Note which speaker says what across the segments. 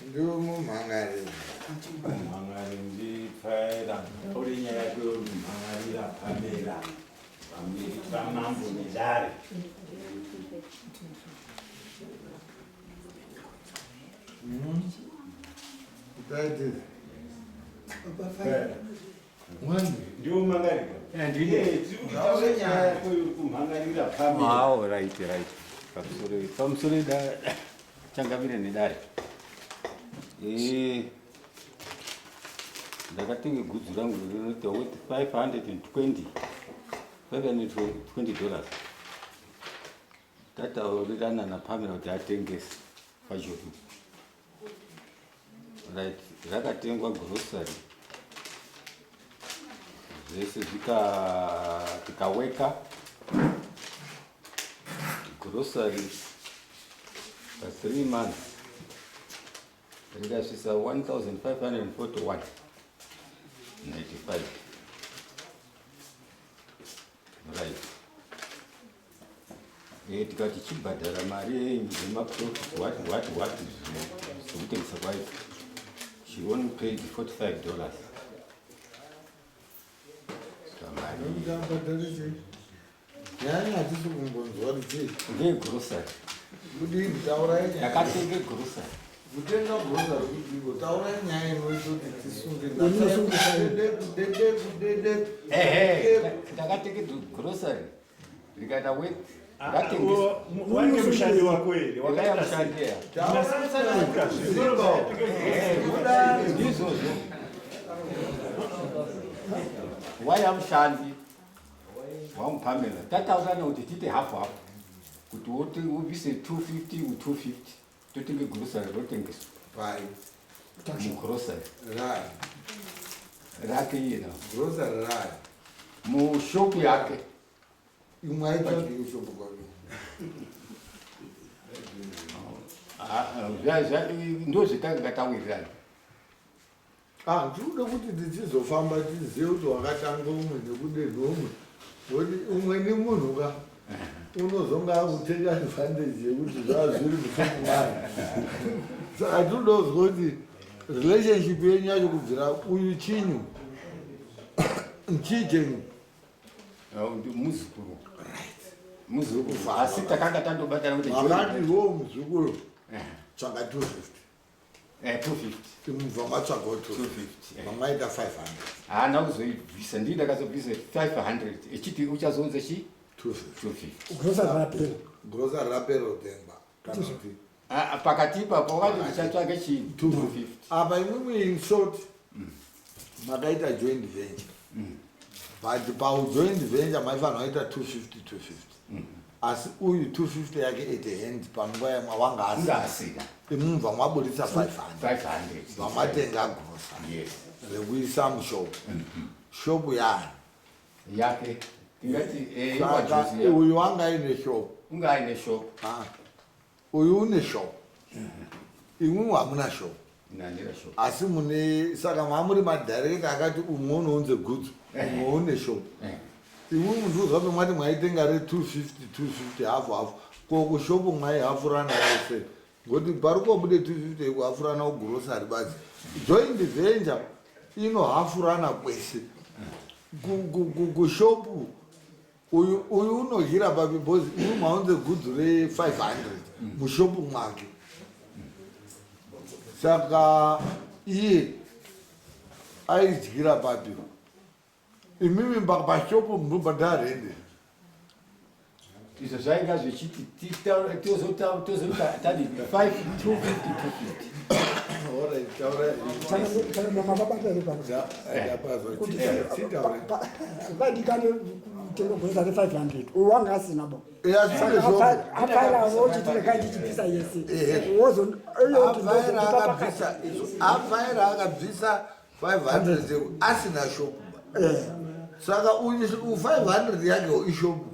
Speaker 1: Ndiwe mumhan'ari.
Speaker 2: Mumhan'ari ndipfaira taure nyaya yako yomumhan'arira Pamela pamberi pamambo nedare.
Speaker 1: That is.
Speaker 2: Ndiwe mumhan'arira?
Speaker 3: Ndine.
Speaker 2: Tiri kuti taure nyaya yako yokumhan'arira Pamela.
Speaker 3: Awo, right, right. Pamusoro, pamusoro da changamire nedare. Eh. Ndakatenga gudzu rangu rinoita worth 520 $520. Tataurirana naPamela kuti atengese paJodu. Right, rakatengwa grocery zvese zvika tikaweka grocery pa 3 months rikasvisa 1541 95. Right, tikati chibhadhara mari yenyu yemaprofit, what what what, zvekutengesa kwayo. She only paid $45. Saka mari
Speaker 1: Ndabhadharise. Nyaya hatisi kumbonzwa kuti chii.
Speaker 3: Ndeyegrocery.
Speaker 1: Kudini, taurai nyaya.
Speaker 3: Ndakatenge grocery.
Speaker 1: Kutenga grocery kudiko? Taurai nyaya inoita kuti tisunge.
Speaker 4: Inosungisa.
Speaker 1: Dede dede.
Speaker 3: Ehe, ndakatenge grocery rikaita worth ratengeswa.
Speaker 5: Wange mushandi wako here?
Speaker 3: Ndakaya mushandi ya. Ndizvozvo, waya mushandi wamuPamela, tataurana kuti tiite hafu hafu, kuti woti ubvise 250 u250 totenge grocery rotengeswa.
Speaker 1: Pai?
Speaker 3: Mugrocery.
Speaker 1: Rai.
Speaker 3: Rake iyena.
Speaker 1: Grocery rai.
Speaker 3: Mushopu yake.
Speaker 1: Imwe aitsvagi kushopu kwake.
Speaker 3: Ah, ah, ndo zvetanga tawirirana.
Speaker 1: Ah, ndinoda kuti tichizofamba tizive kuti wakatanga umwe nekudenha umwe, ngokuti umweni munhu ka unozonga akuteka advantage yekuti zvava zviri mushopu mari. Saka tinoda kuzwa kuti relationship yenyu yacho kubvira uyu chinyu, chii chenyu?
Speaker 3: Muzukuru, muzukuru, asi takanga tandobatana kuti
Speaker 1: Wakati iwowo muzukuru tsvaka 250.
Speaker 3: 250.
Speaker 1: Mubva matsvagawo 250.
Speaker 3: 250.
Speaker 1: Mamaita 500.
Speaker 3: Haana kuzoibvisa, ndii ndakazobvisa 500 echiti uchazonze chi
Speaker 1: 250.
Speaker 3: 250.
Speaker 4: Grocery rapera.
Speaker 1: Grocery rapera kutengwa kana kuti
Speaker 3: Ah, ah, pakati ipapo wakati ndichatsvake chi 250.
Speaker 1: Apa imwimwi, in short, makaita joint venture, but paujoint venture maifanira kuita 250 250, asi uyu 250 yake at hand panguva yamwa wanga
Speaker 3: unga
Speaker 1: asina.
Speaker 3: Asina.
Speaker 1: Imubva mwaburitsa 500.
Speaker 3: 500.
Speaker 1: Vamatenga grocery rekuisa mushopu, shopu yayo.
Speaker 3: Yake tingati
Speaker 1: Saka
Speaker 3: ikwajuzi.
Speaker 1: Uyu wanga aine shopu.
Speaker 3: Unga aine shop.
Speaker 1: Ah. Uyu une shop, imwimwe hamuna shop.
Speaker 3: Nandira shop.
Speaker 1: Asi mune, saka mamuri madirector akati umwe unounze gudzu, umwe une shop. Imwe munhu zvape mwati mwaitenga re250 250, hafu hafu, ko kushopu mwaihafurana yese? Ngokuti pari kobude 250 yekuhafurana kugrocery badzi. Joint venture inohafurana kwese. Kushopu uyu unodyira papi? Because imwe maunze gudzu re500 mushopu mwake, saka iye aidyira papi? Imimi pashopu munobhadhara rende.
Speaker 3: Izvo zvainga zvichiti tozota tadi 5 250 250.
Speaker 1: Alright, taurai.
Speaker 4: Mababata here pano?
Speaker 1: Ndapazwa.
Speaker 4: Kuti
Speaker 1: Chitaura.
Speaker 4: Vadikane kutenga grocery 500, uyu wanga asina bo.
Speaker 1: Asine shop.
Speaker 4: Afaira wochiti regai ndichibvisa yese.
Speaker 1: Ehe.
Speaker 4: Wozoiyo.
Speaker 1: Afaira akabvisa 500 asina shopu, saka uyu 500 yake ishopu.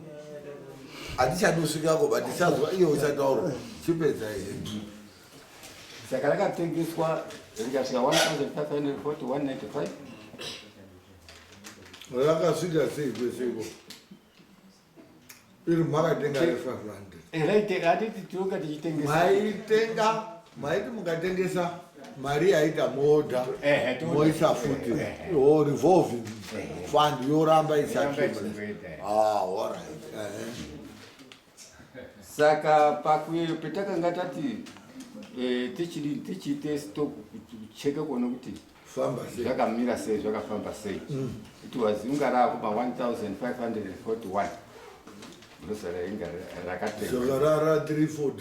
Speaker 1: Hatichadi kusvikako, but tichazwa iye uchataura. Chipedza ihe.
Speaker 3: Saka rakatengeswa rikasvika 1541.95.
Speaker 1: Rakasvika sei kweseko iri makatenga re500?
Speaker 3: Right, hatiti tinonga tichitengesa.
Speaker 1: Maitenga, maiti mukatengesa. Mari yaita moda moisa futi o revolving fund yoramba ichiaccumulate. Ah, all right.
Speaker 3: Saka pakuyeyo petakanga tati tichidi tichiite stock kucheka kuona kuti
Speaker 1: famba sei,
Speaker 3: zvakamira sei, zvakafamba sei. It was inga rakupa 1541 grocery inga rakatengwa.
Speaker 1: Saka rara 340,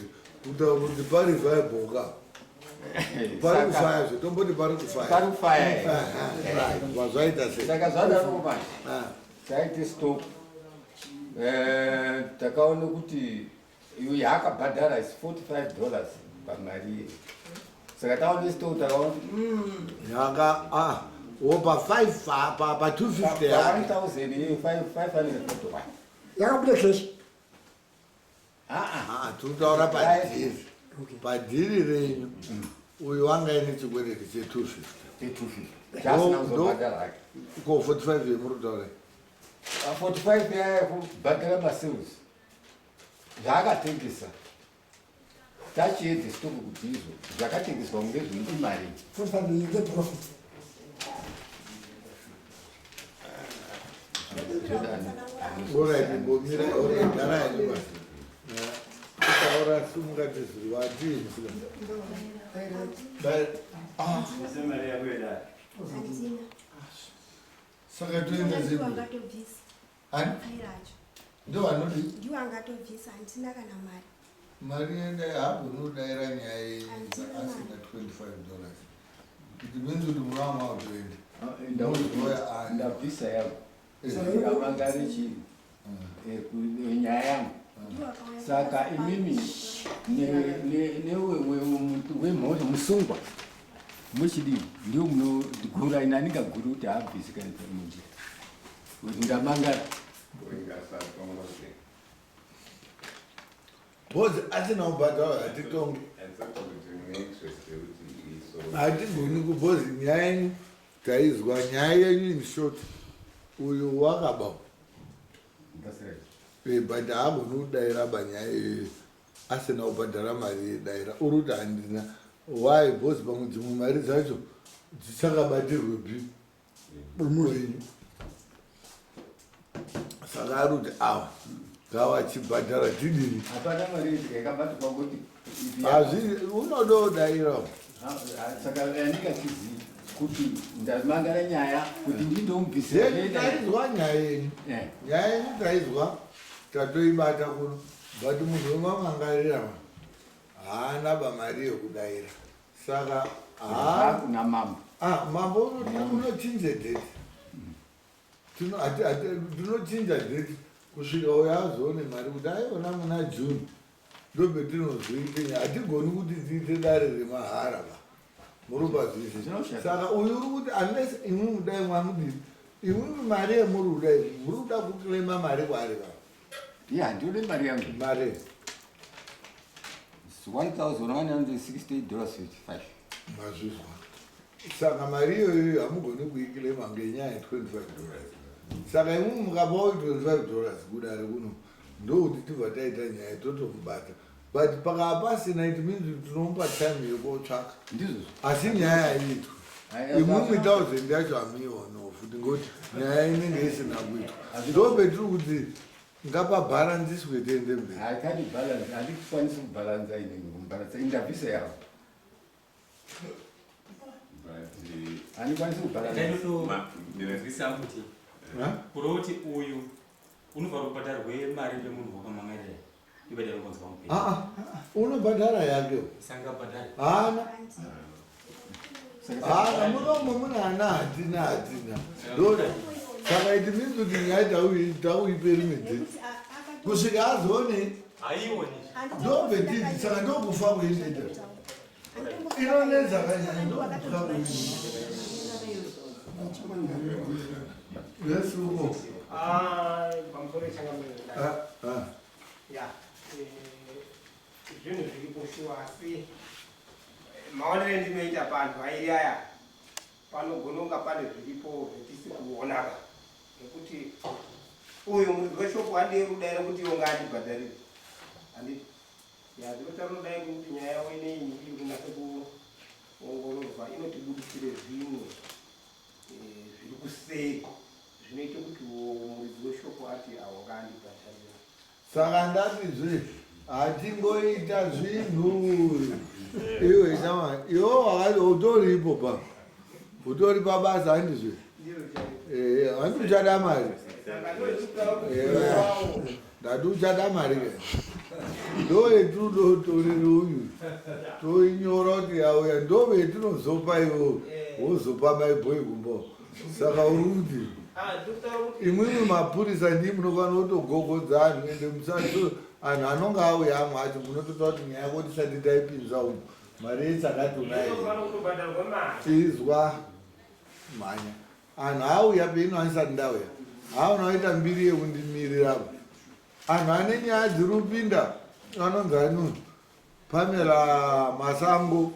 Speaker 1: kutaura kuti pari viable ka, pari kufaya zve, tomboti pari kufaya.
Speaker 3: Pari kufaya.
Speaker 1: Right, wazvaita sei?
Speaker 3: Saka zvadaro manje, taiti stop, takaona kuti iyo yaakabhadhara is $45 pamari iye. Saka taone stop, takaona kuti
Speaker 1: Yaka wopa 5 pa 250 yake.
Speaker 3: 1000 iyo 541.
Speaker 4: Yakabuda cash.
Speaker 3: Aa.
Speaker 1: Ah, tinotaura padeal. Padeal renyu, uyu wanga ine chikwereti che250.
Speaker 3: 250 chasina kuzobhadhara hake.
Speaker 1: Ko 45 yemuri kutaura?
Speaker 3: 45 yaya kubhadhara masales zvaakatengesa. Tachiedze stock kuti izvo zvakatengeswa kunge zvino imari.
Speaker 4: 45 ngeprofit.
Speaker 1: Alright, mbomira. Alright, gara henyu basi. Kutaura simungati zviri watii musika.
Speaker 2: Mari yako yedare.
Speaker 6: Handina.
Speaker 1: Saka toenda
Speaker 6: Ndiwo
Speaker 1: zedu
Speaker 6: angatobvisa.
Speaker 1: Ani?
Speaker 6: Airacho.
Speaker 1: Ndo vanodi.
Speaker 6: Ndiwo angatobvisa, handina kana mari.
Speaker 1: Mari yenda haagoni kudaira nyaya yenyu
Speaker 6: Handina.
Speaker 1: asina $25. It means kuti munova makutoenda.
Speaker 3: Ndabvisa yangu amangari chii nyaya yangu.
Speaker 6: Ndiwo akauya.
Speaker 3: Saka imimi wemhosva musungwa muchidii, ndiwo munogura, ine andingaguri kuti haabvisi kana munjira kuti ndamangara.
Speaker 7: Ingasatongoze.
Speaker 1: Because asina kubhadhara hatitongi.
Speaker 7: Andisati kuti mune interest yekuti iso.
Speaker 1: Hatigoni kubhozi nyaya yenyu taizwa. Nyaya yenyu in short, uyu wakaba, but haagoni kudaira banyaya iyoyo asina kubhadhara mari yedaira. Uri kuti handina. Why? Because pamwe dzimwe mari dzacho dzichakabatirwe bi wenyu. Saka ari kuti awa ngavachibhadhara, tidini?
Speaker 3: Hapana mari yakabatirwa kuti.
Speaker 1: Hazvi unoda kudairawo.
Speaker 3: Saka andingachizivi kuti ndamangara nyaya kuti ndindomubvisira.
Speaker 1: Taizwa nyaya yenyu. Nyaya yenyu taizwa, tatoibata kuno, but munhu wemamangarira haana bamari yekudaira, saka haa.
Speaker 3: Kuna mambo.
Speaker 1: Ah, mambo unochinja date. Tinochinja date kusvika uyo azoone mari kuti aiona muna June, ndopetinozoite. Hatigoni kuti tiite dare remahara ba muri pazvisi.
Speaker 3: Zvinoshata.
Speaker 1: Saka uyu uri kuti unless imwi mudai mwamudii, imwimwi mari yemuri kudai, muri kuda kuclaima mari kwaari va?
Speaker 3: Ya, ndione mari yangu.
Speaker 1: Mari?
Speaker 3: It's $1168.55.
Speaker 1: Mazvizwa. Saka mari iyoyo hamugoni kuiclaima ngenyaya ye$25. Saka imwe mukapawo $25 kudare kuno, ndokuti tibva taita nyaya, totomubata. But pakaa pasina, it means kuti tinomupa time yekutsvaka.
Speaker 3: Ndizvozvo.
Speaker 1: Asi nyaya haiitwi. Imwimwi thousand yacho hamuionawo futi, ngekuti nyaya inenge isina kuitwa. Ndopetiri kuti ngapabharanziswe, tiende mberi.
Speaker 3: Haikadi balance, handikwanisi kubhalanza inini, kubhalanza indabvisa yavo.
Speaker 7: But
Speaker 3: Handikwanisi kubhalanza.
Speaker 8: Ndinozwisa kuti
Speaker 1: Ha?
Speaker 8: kureva kuti uyu unofanira kubhadharwe mari yemunhu wakamangarira, ibhadhara kunzi wamupenyu.
Speaker 1: Ah, ah, unobhadhara yake.
Speaker 8: Sangabhadhari.
Speaker 1: Haana. Haana munomo mune ana, hatina, hatina ndoda. Saka it means kuti nyaya tauiperimedze kusvika azoone.
Speaker 8: Haioni.
Speaker 1: Ndopetidzi. Saka ndokufa kuinoita, inonetsa kanyanya, ndokufa kuinoita. Yes, uko.
Speaker 5: Ah, pamusoro changamire.
Speaker 1: Ah, ah.
Speaker 5: Ya, zvinhu zviripo shuwa, asi maonero endinoita panhu airi aya, panogona kunga pane zviripo zvetisi kuonaka, nekuti uyu muridzi weshopu handei rudaira kuti iwo ngaatibhadharire, handiti? Ya, zvinotaura kudai kuti nyaya yavo inei iri kunase kuongororwa. ikaitwa inotibudisire zvimwe eh, zviri kuseri zvinoita kuti muridzi weshoko ati aungandibhadharira.
Speaker 1: Saka ndatizve hatingoita zvinhu iwe chama iwe wakati utoripo pa utori pabasa handizve eh, handi uchada mari eh, ndati uchada mari ke ndoyetinotorere uyu toinyora kuti yauya ndoveyetinozopa iwo wozopa maibhoi kumbo saka uri kuti imwimwi mapurisa ndii munofanira kutogogodza anhu ende musato anhu anonga auya amwe acho munototaura kuti nyaya yako tisati taipinza umu mari yetsakati unayo izwa mhanya anhu auya peino andisati ndauya hauna kuita mbiri yekundimirira anhu ane nyaya dziri kupinda anonzi anunzi Pamela Masango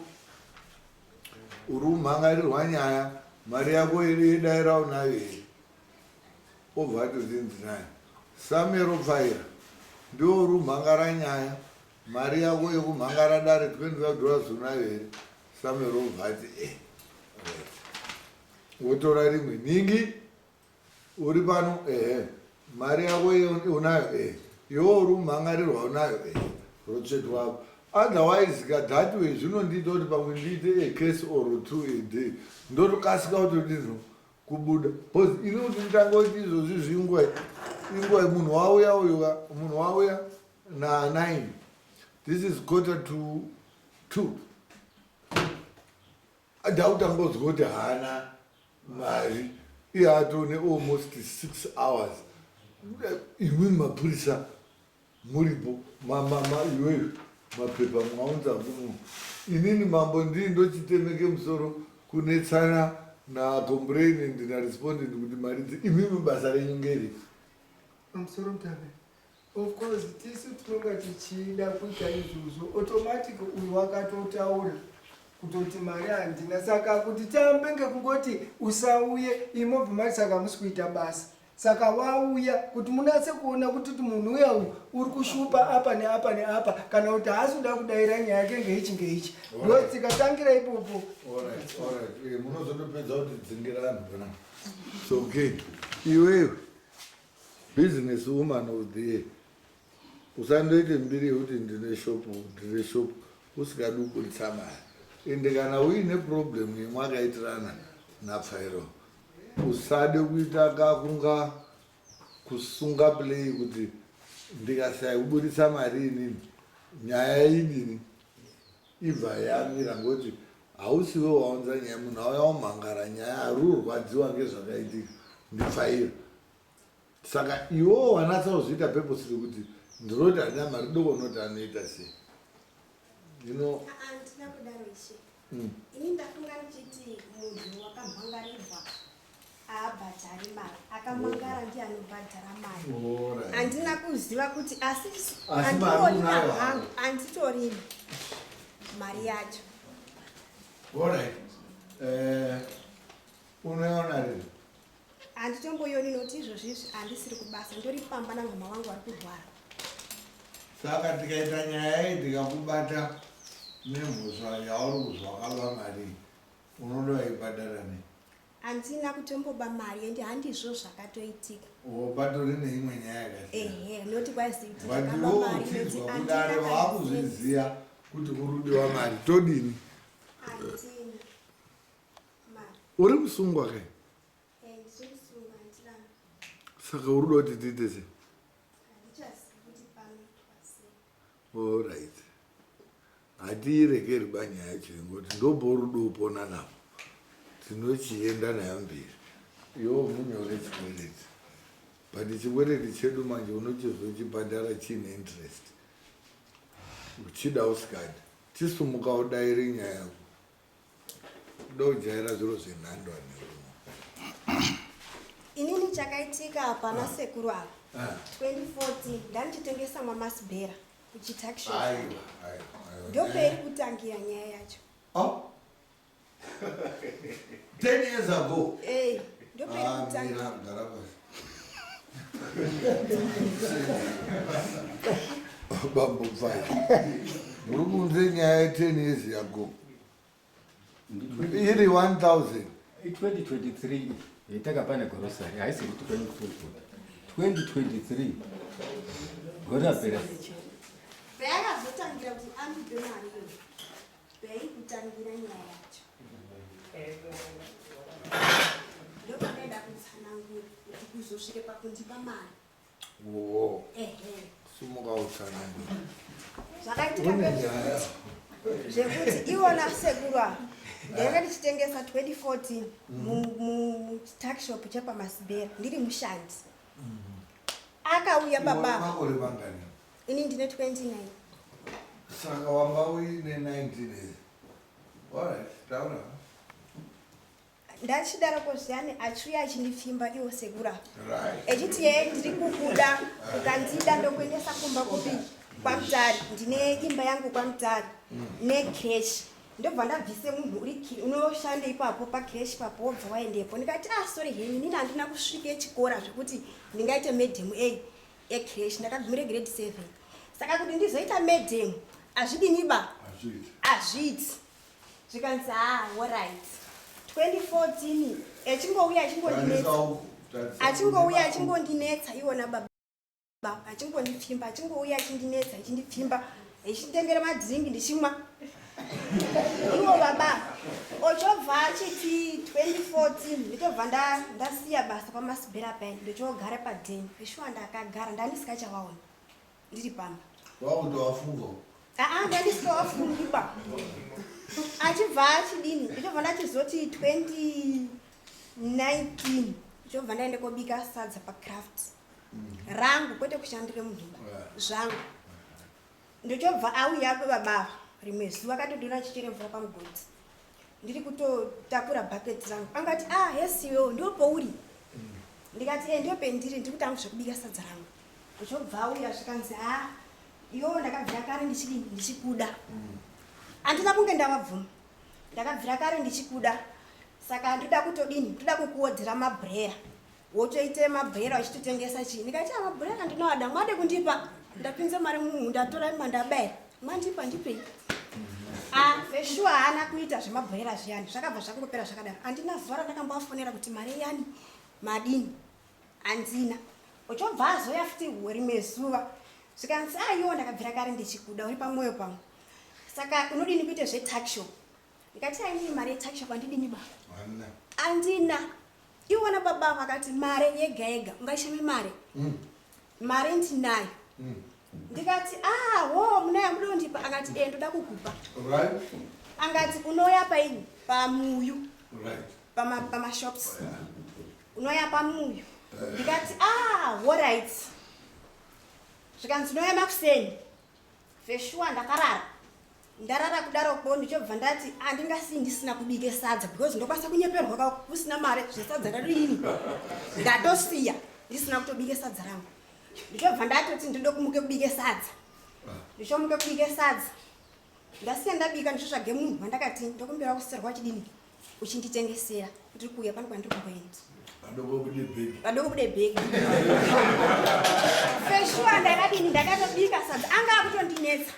Speaker 1: uri kumhangarirwa nyaya mari yako yedaira unayo here obva atozinzi nayo Samero Pfaira ndiwo uri kumhangara nyaya mari yako yekumhangara dare 25 dollars unayo here Samero obva ati eh right wotora rimwe nhingi Uri pano ehe. Mari yako unayo ehe. Iwe uri kumhangarirwa unayo ehe. Rotsvetwa apo. Otherwise ka that way zvinondiita kuti pamwe ndiite a case or two a day. Ndotokasika kutodino kubuda. Because ini kuti nditange kuti izvozvi zvinguva inguva munhu wauya uyu ka munhu wauya na 9. This is quarter to 2. Doubt angonzwa kuti haana mari iye atone almost 6 hours imwi mapurisa muripo iweyo mapepa mwaunza kuno inini mambo ndii ndochitemeke musoro kunetsana nacomplainant narespondent kuti mari dzi imimi basa renyu ngeri
Speaker 9: pamusoro mutape Of course tisu tinonga tichida kuita izvozvo automatic uyu wakatotaura kutoti mari handina saka kuti tambe ngekungoti usauye imobva mati saka musi kuita basa saka wauya kuti munatse kuona kuti munhu uya uyu uri kushupa apa neapa neapa kana kuti haasi kuda kudaira nyaya yake ngeichi ngeichi ndotsikatangira ipopo
Speaker 1: eh, munozotopedza kuti dzingira anhu pana so okay iwewe Business woman of the year. Usandoite mbiri yekuti ndine shop, ndine shop usingadi kuburitsa mari. Ende kana uine problem yemwakaitirana naPfairo usade kuita kakunga kusunga play kuti ndikasaya kuburitsa mari inini nyaya inini ibva yamira ngokuti hausiwe waunza nyaya munhu auya womhangara nyaya arurwadziwa ngezvakaitika ndipfairo Saka iwewo wanatsa kuzviita purposely kuti ndinoti handina mari doko unoti anoita sei? You know.
Speaker 6: Handina kudaro ishe. Ini ndafunga ndichiti munhu wakamhangarirwa haabhadhari mari akamangara ndiye anobhadhara mari handina kuziva kuti asi anditorina hangu anditorina mari yacho.
Speaker 1: Alright. Eh, unoiona rini?
Speaker 6: Handitomboioni nokuti izvozvi izvi handisiri kubasa ndori pamba namama wangu vari kurwara.
Speaker 1: Saka tikaita nyaya iyi tikakubata nemhosva yauri kuzwa wakaba mari iyi unoda waibhadhara nei?
Speaker 6: Handina kutomboba mari ende handizvo zvakatoitika.
Speaker 1: Oh, patori neimwe nyaya yakasiyana.
Speaker 6: Ehe, noti kwazi kuti
Speaker 1: But
Speaker 6: ndakaba
Speaker 1: iwe
Speaker 6: mari noti
Speaker 1: uchinzwa
Speaker 6: handina
Speaker 1: kudare
Speaker 6: kana
Speaker 1: waakuzviziva kuti kuri kudiwa mari todini?
Speaker 6: Handina mari.
Speaker 1: Uri musungwa kai?
Speaker 6: Eh,
Speaker 1: Saka uri kuda kuti tiite sei? Alright. Hatiirekeri ba nyaya yacho ingoti ndoporudo upona napo. Tinochienda nayo mberi. Iwe munyore chikwereti. But chikwereti chedu manje unochizochibhadhara chiine interest. Uchida usikadi. Chisumuka udaire nyaya yako. Ndojaira zviro zvenhando anhu.
Speaker 6: Inini chakaitika pana sekuru ava. 2014 ndandichitengesa mamasibhera kuchitaxi.
Speaker 1: Aiwa, aiwa.
Speaker 6: Ndopeiri kutangira nyaya yacho.
Speaker 1: Oh. 10 years ago.
Speaker 6: Eh, ndopeiri ah, kutangira.
Speaker 1: Gara pasi. Bambo Pfai. Muri kunze nyaya ye 10 years ago. Iri 1000.
Speaker 3: I2023 yatakapana grocery haisi kuti 2024. 2023 gore rapera.
Speaker 6: Payakazotangira kuti andipe mari iyo, paikutangira nyaya yacho ndopandaida kutsanangura kuti kuzosvike pakundipa mari.
Speaker 1: Wo.
Speaker 6: Ehe.
Speaker 1: Sumuka utsanangura.
Speaker 6: Zvakaitika
Speaker 1: Une nyaya.
Speaker 6: zvekuti iwona sekuru ava ndainge ndichitengesa 2014 mutuckshop chepamasibera ndiri mushandi. Akauya baba.
Speaker 1: Makore mangani?
Speaker 6: Ini ndine 29.
Speaker 1: Saka wanga uine 19 years. Alright, taura.
Speaker 6: Ndachidaroko zviyani achiuya achindipfimba iwo sekuru ava.
Speaker 1: Right.
Speaker 6: Echiti yee ndiri kukuda, ukandida ndokuendesa kumba kupi kwaMutare, ndine imba yangu kwaMutare necreche, ndobva ndabvise munhu uri unoshanda ipapo pacreche papo wobva waendepo. Ndikati ah sorry henyu, inini handina kusvike chikora zvekuti ndingaite madam a ecreche, ndakagumire grade 7, saka kuti ndizoita madam hazvidini ba.
Speaker 1: Hazviiti.
Speaker 6: Hazviiti. Zvikanzi ah alright. 2014 echingouya achingondinetsa.
Speaker 1: Tarisa uku, tarisa
Speaker 6: Achingouya
Speaker 1: uku.
Speaker 6: achingondinetsa iwona baba, achingondipfimba, achingouya achindinetsa, achindipfimba, echinditengera madhiringi ndichimwa iwo baba. Ochobva achiti 2014 ndichobva ndasiya basa pamasibhera pai, ndichogara padheni. Ishuwa ndakagara ndandisikachawaona ndiri pamba.
Speaker 1: Wakutowafunga.
Speaker 6: Aa, ndandisikawafungiba. Achibva achidini, ndichobva ndachizoti 2019 ndichobva ndaende kobika sadza pacraft rangu, kwete kushandire munhu zvangu. Ndichobva auya baba rimwe zuva akatodiona achichere mvura pamugodhi, ndiri kutotakura bhaketi rangu. Angati ah hesiyo ndopouri? Ndikati e ndopendiri, ndiri kutanga zvekubika sadza rangu. Ndichobva auya zvikanzi ah iwo ndakabvira kare ndichidini ndichikuda. Handina kunge ndavabvuma, ndakabvira kare ndichikuda, saka ndoda kutodini, ndoda kukuodhera mabhurera wotoite mabhurera uchitotengesa chii. Ndikati ah mabhurera ndinoada, mwade kundipa ndapinza mari munhu ndatora mandabaya mwandipa ndipei. Ah veshuwa haana kuita zvemabhurera zviyani, zvakabva zvakangopera zvakadaro. Handina zuva randakambovafonera kuti mari yani madini, handina. Uchobva azoya futi rimwe zuva zvikanzi aiwa ndakabvira kare ndichikuda, uri pamwoyo pangu, saka unodini kuite zvetuckshop? Ndikati aini mari yetuckshop handidini ba.
Speaker 1: Handina.
Speaker 6: Handina. Iwona baba vakati mari yega yega ungashame mari, mari ndinayo. Ndikati ah wo munayo mudondipa? Akati e ndoda kukupa.
Speaker 1: Right.
Speaker 6: Angati unoya paini pamuyu.
Speaker 1: Right.
Speaker 6: Pamashops unoya pamuyu. Ndikati ah alright. Zvikanzi unoya makuseni. Veshuwa ndakarara, ndarara kudaroko ndichobva ndati handingasii ndisina kubike sadza because ndokwanisa kunyeperwa ka kusina mari zvesadza ndadini, ndatosiya ndisina kutobike sadza rangu. Ndichobva ndatoti ndinoda kumuke kubike sadza, ndichomuke kubike sadza, ndasiya ndabika, ndichotsvage munhu wandakati ndokumbira kuserwa chidini uchinditengesera, ndiri kuuya pano kwandiri kumboenda.
Speaker 1: Padoko bude bhegi.
Speaker 6: Padoko bude bhegi. Feshuwa ndakadini, ndakatobika sadza, anga akutondinetsa,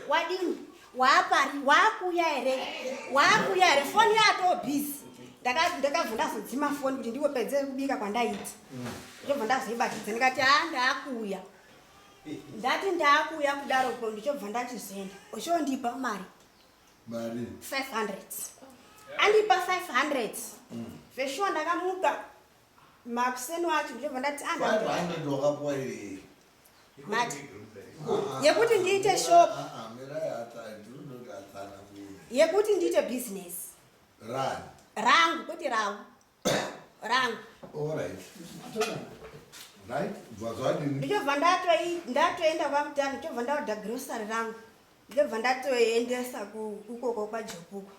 Speaker 6: wadini waapari waakuya here, waakuya here, foni yatoo busy. Ndakabva ndazodzima foni kuti ndiwopedze kubika kwandaita, ndobva ndazoibatidza ndikati ha ndaakuuya. Ndati ndaakuuya kudaroko ndichobva ndachizoenda uchondipa mari.
Speaker 1: Mari
Speaker 6: 500. Andipa 500 veshuwa ndakamuka makuseni wacho ndichobva ndati ah,
Speaker 1: 500 wakapuwa iri?
Speaker 6: Mati yekuti ndiite shop.
Speaker 1: Mirai, ndinoti atsana
Speaker 6: yekuti ndiite business
Speaker 1: rani?
Speaker 6: Rangu, kwete ravo, rangu.
Speaker 1: Alright, right, bva zvadini?
Speaker 6: Ndichobva ndatoenda kwamutano, ndichobva ndaodha grocery rangu, ndobva ndatoendesa ukoko kwajopuko,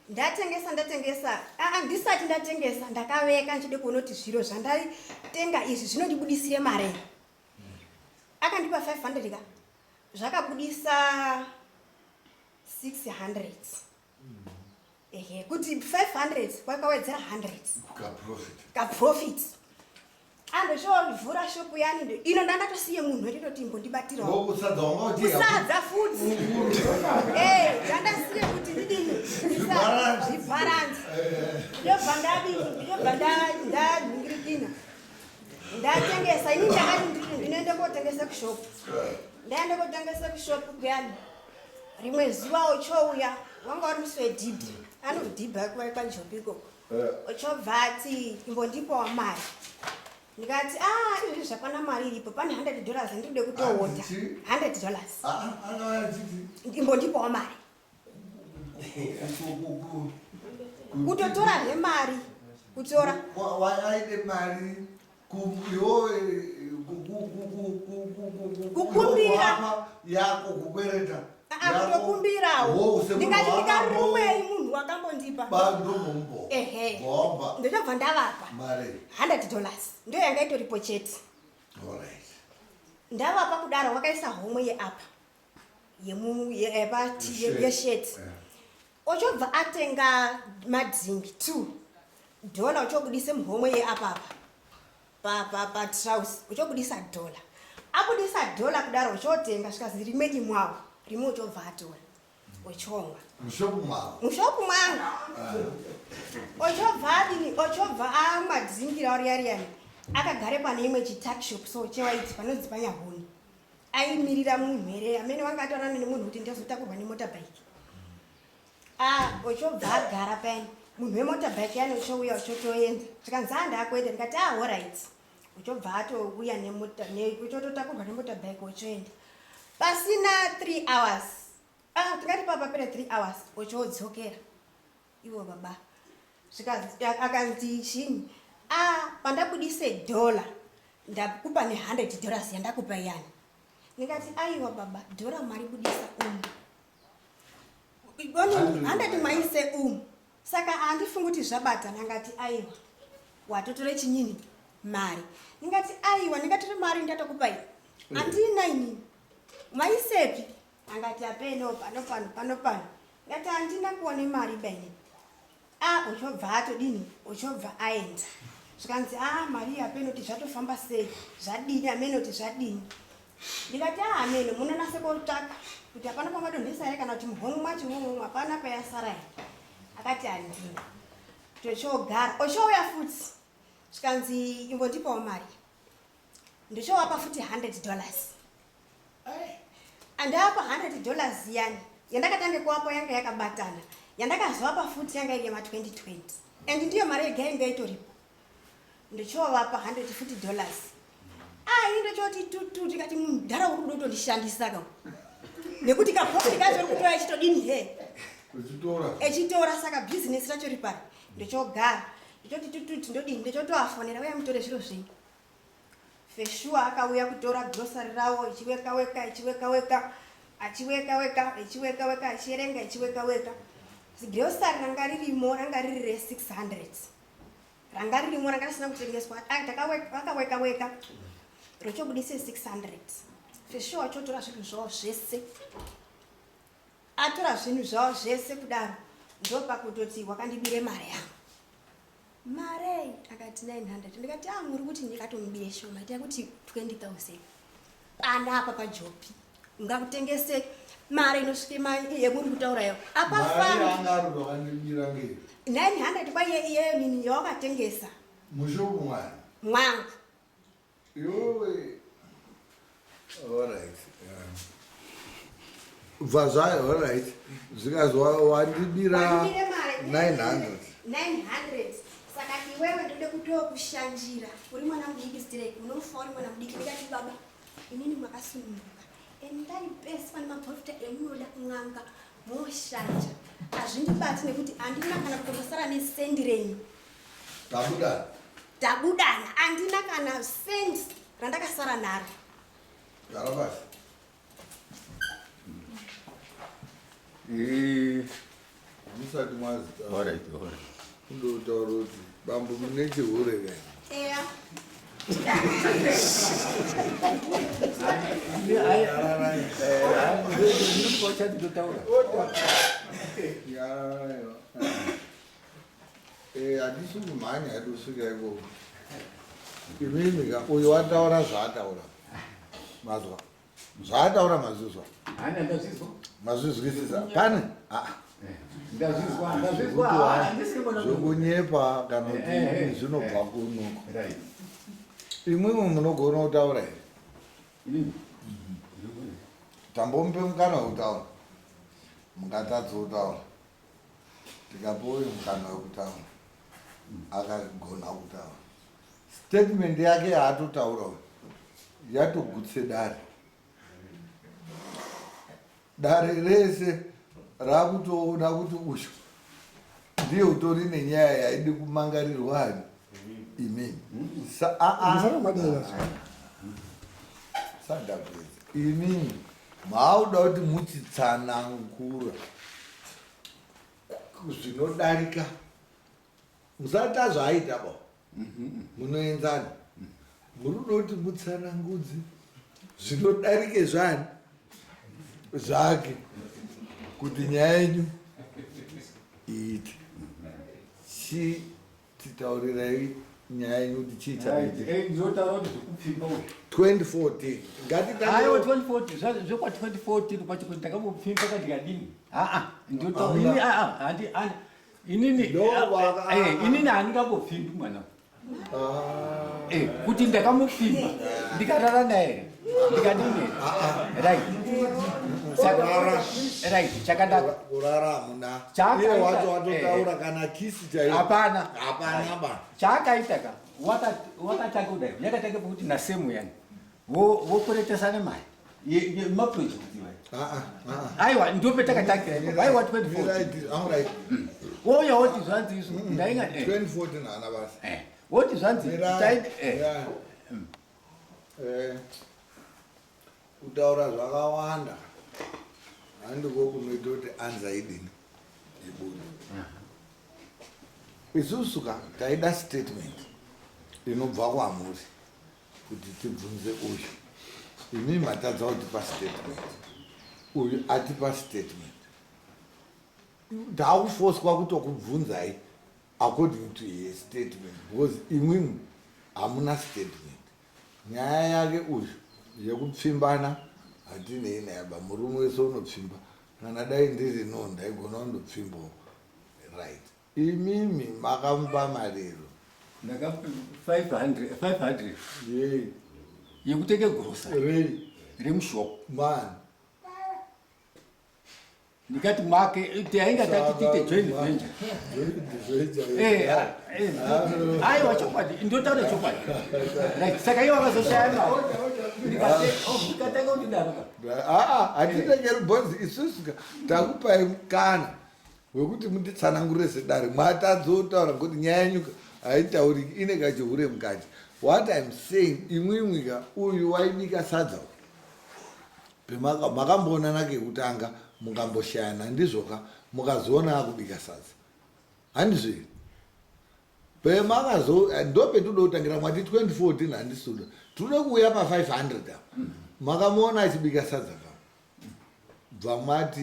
Speaker 6: ndatengesa, ndatengesa. Aa, ndisati ndatengesa ndakaveka ndichide kuona kuti zviro zvandatenga izvi zvinondibudisire mari here. Akandipa 500 ka, zvakabudisa 600. Ehe, kuti 500 kwakawedzera 100.
Speaker 1: Kaprofit.
Speaker 6: Kaprofit. Andochovhura shopu yani ino ndandatosiye munhu wendinoti imbondibatirawo.
Speaker 1: Ngokusadza wanga uchiya?
Speaker 6: Kusadza futi. Eh, ndandasiye kuti ndidini.
Speaker 1: Zvibharanzi.
Speaker 6: Zvibharanzi. Ndobva ndadini, ndobva ndanhingirikina. Ndatengesa, ini ndakati ndinoenda kotengesa kushopu. Ndaenda kotengesa kushopu kuyani. Rimwe zuva ochouya, wanga uri musi wedhibhi. Anodhibha kwaJopi ikoko. Ochobva ati imbondipawo mari. Ndikati ah izvozvi zvapana mari iripo pane 100 dollars ndikude kutoodha. 100 dollars.
Speaker 1: Ah,
Speaker 6: Imbondipawo mari. Kutotora zvemari. Kutora.
Speaker 1: Aide mari
Speaker 6: Kukumbira.
Speaker 1: Yako kukwereta.
Speaker 6: Kutokumbirawo. Ndikati ndikarumei munhu wakambondipa.
Speaker 1: Bandomumbo.
Speaker 6: Ehe.
Speaker 1: Gomba.
Speaker 6: Ndochabva ndavapa.
Speaker 1: Mari.
Speaker 6: 100 dollars. Ndiyo yanga itoripo chete.
Speaker 1: All right.
Speaker 6: Ndavapa kudaro wakaisa homwe yeapa. Yemu yepati yesheti. Ochobva atenga madrink 2 dollar ochobudisa muhomwe yeapapa pa trouse ochobudisa dollar. Abudisa dollar kudaro ochotenga zvikazi rimwe imwawo rimwe ochobva atora ochomwa
Speaker 1: Mushopu mwawo.
Speaker 6: Mushopu mwangu. Ochobva adini ochobva amwa drink rawo riya riyani akagare pane imwe chitakshop so chewaiti panonzi panyahuni. Aimirira munhu here amene wanga ataurana nemunhu kuti ndizotakurwa nemotorbike. Ah, ochobva agara payani munhu wemotorbike yani ochouya ochotoenda zvikanzi ah ndakuenda ndikati ah alright uchobva atouya nemota uchototakurwa nemotorbike uchoenda pasina 3 hours ah tingati papapera 3 hours uchodzokera ivo baba zvikanzi akanzi chinyi ah pandabudise dollar ndakupa ne 100 dollars yandakupa iyani ndikati aiwa baba dhora mari budisa umu 100 maise umu saka handifungi kuti zvabatana angati aiwa watotore chinyini mari ndingati aiwa ndingatore mari ndatokupai handina inini maisepi angati apeno pano pano pano pano ngati handina kuone mari baini ah uchobva atodini uchobva aenda zvikanzi ah mari apeno kuti zvatofamba sei zvadini amene kuti zvadini ndikati ah amene munonase kotsvaka kuti hapana pamadonhesa here kana kuti muhomwe mwacho imomo hapana payasara here akati handina tochogara ochouya futi zvikanzi imbondipawo mari ndichovapa futi 100 dollars andapa 100 dollars yani yandakatange kuwapa yanga yakabatana yandakazovapa futi yanga iri yema 2020 and ndiyo mari yega inga itoripo ndichovapa 100 futi dollars ai ndochoti tutu tikati mudhara uri kuda kutondishandisa ka nekuti kaprofit kacho uri kutora echitodini he echitora saka bhizinesi racho ripari ndochogara ndochoti tututi ndodini ndochotoafonera uya mutore zviro zvenyu Feshua akauya kutora grocery rawo ichiweka weka ichiweka weka achiweka weka ichiweka weka achierenga ichiweka weka grocery ranga ririmo ranga riri re 600 ranga ririmo ranga risina kutengeswa vakaweka weka rochobudise 600 Feshua achotora zvinhu zvavo zvese atora zvinhu zvavo zvese kudaro ndopakutoti wakandibire mari yangu Marei akati 900 ndikati ah muri kuti ndikatomubire shoma ita kuti 20000 panapa pajopi ungakutengese mari inosvike mari yemuri kutaura yo apa fani 900 kwaiye iyeyo nini yawakatengesa
Speaker 1: mushopu mwana
Speaker 6: mwangu
Speaker 1: Yowe. All right. Bva zvayo, all right. Zvikanzi wandibira 900.
Speaker 6: 900. Saka iwewe ndode kutokushanjira. Uri mwana mudiki stereki, unofa uri mwana mudiki. Ndikati baba, inini makasununguka. Endai pese pane maprofita emunoda kun'anga moshanja. Hazvindibati nekuti handina kana kutombosara nesendi renyu.
Speaker 1: Tabudana.
Speaker 6: Tabudana andina kana cent randakasara naro.
Speaker 1: Gara pasi.
Speaker 3: Eh.
Speaker 1: Musati mwazita.
Speaker 3: All right, all right.
Speaker 1: Kundotaura kuti bambo mune chihure kai.
Speaker 6: Eya.
Speaker 1: Nyararai. Eh, handisi kumhanya hedu kusvika ikoko. Imimi ka uyu wataura zvaataura. Mazwa. Zvaataura mazvizwa.
Speaker 3: Hana ndazvizwa.
Speaker 1: Mazvizwisisa. Pane? Ah.
Speaker 3: Ndazvizwa, ndazvizwa. Ah, handisiri mwana mudoko.
Speaker 1: Zvokunyepa kana kuti
Speaker 3: Eh, eh,
Speaker 1: zvinobva
Speaker 3: eh.
Speaker 1: kunoko.
Speaker 3: Right.
Speaker 1: Imwimwi munogona kutaura here?
Speaker 3: Inini?
Speaker 1: Tambomupe mukana wekutaura. Mungatadza kutaura. Tikape uyu mukana wekutaura. Akagona kutaura. Statement yake yaatotaura uyu yatogutse dare. Dare rese rakutoona kuti uyu ndiye utori nenyaya yaidi kumangarirwa ani imimi.
Speaker 4: Musara madera.
Speaker 1: Sandapedza. Imimi mauda kuti muchitsanangura zvinodarika musati zvaita ba munoenzana muri kuda kuti mutsanangudze zvinodarike zvani zvake kuti nyaya yenyu iite. Chititaurirai nyaya yenyu kuti chii chaitika.
Speaker 3: Right. Eh, ndinotaura kuti zvekupfimba uyu.
Speaker 1: 2014
Speaker 3: Aiwa
Speaker 1: ngatitanga
Speaker 3: 2014 zvekwa 2014 kwacho kuti ndakambopfimba kandikadini. Aa, ndinotaura
Speaker 1: Hauna.
Speaker 3: ini aa handi handi inini
Speaker 1: Ndo waka-
Speaker 3: inini handingambopfimbi mwana.
Speaker 1: Ah.
Speaker 3: Eh, kuti ndakamupfimba ndikarara naye ndikadini. Right. Saka
Speaker 1: Kurara.
Speaker 3: right chakanaka.
Speaker 1: Kurara hamuna.
Speaker 3: Chakaita-
Speaker 1: Iye wacho watotaura kana kisi chaiyo.
Speaker 3: Hapana.
Speaker 1: Hapana ba.
Speaker 3: Chaakaita ka wakatanga kudai yakatanga pekuti nasemu yani vokweretesana mari yemaproject iwayo.
Speaker 1: Ah, ah, ah.
Speaker 3: Aiwa ndopetakatangira ipapo. Aiwa 2014
Speaker 1: Right, all right.
Speaker 3: wouya woti zvanzi izvo ndainga
Speaker 1: 2014 haana basa.
Speaker 3: woti zvanzi
Speaker 1: Mirai, mirai. Kutaura zvakawanda handiko kunoita kuti anza idini ibude. Isusu ka taida statement inobva kwamuri kuti tibvunze uyu. Imi matadza kutipa statement, uyu atipa statement. Takufoswa kutokubvunzai according to his statement because imwimwi hamuna statement. Nyaya yake uyu yekupfimbana hatinei naye ba. Murume wese unopfimba. Kana dai ndiri no ndaigona kundopfimbawo. Right. Imimi makamupa mariro.
Speaker 3: Ndaka 500 500
Speaker 1: Yei.
Speaker 3: yekutenge grocery
Speaker 1: Rei.
Speaker 3: remushop.
Speaker 1: Man.
Speaker 3: Ndikati make tainga tati tiite joint venture.
Speaker 1: Joint venture.
Speaker 3: Aiwa chokwadi ndotaura chokwadi. Right, saka iwo akazoshaya mari. Ndikatanga kuti daruka.
Speaker 1: Aa, hatitengeri bhonzi isusu ka takupai mukana wekuti mutitsanangurire sedare. Matadzotaura ngokuti nyaya yenyu ka haitauriki, ine kachihure mukati. What I'm saying, imwimwi ka uyu waibika sadza uyu. Makamboonana kekutanga mukamboshayana ndizvo ka mukazoona akubika sadza. Handizvo here? Pemakazo ndopetinoda kutangira mwati 2014 handisuda. Tinoda kuuya pa 500 apa. Makamuona achibika sadza ka. Bva mwati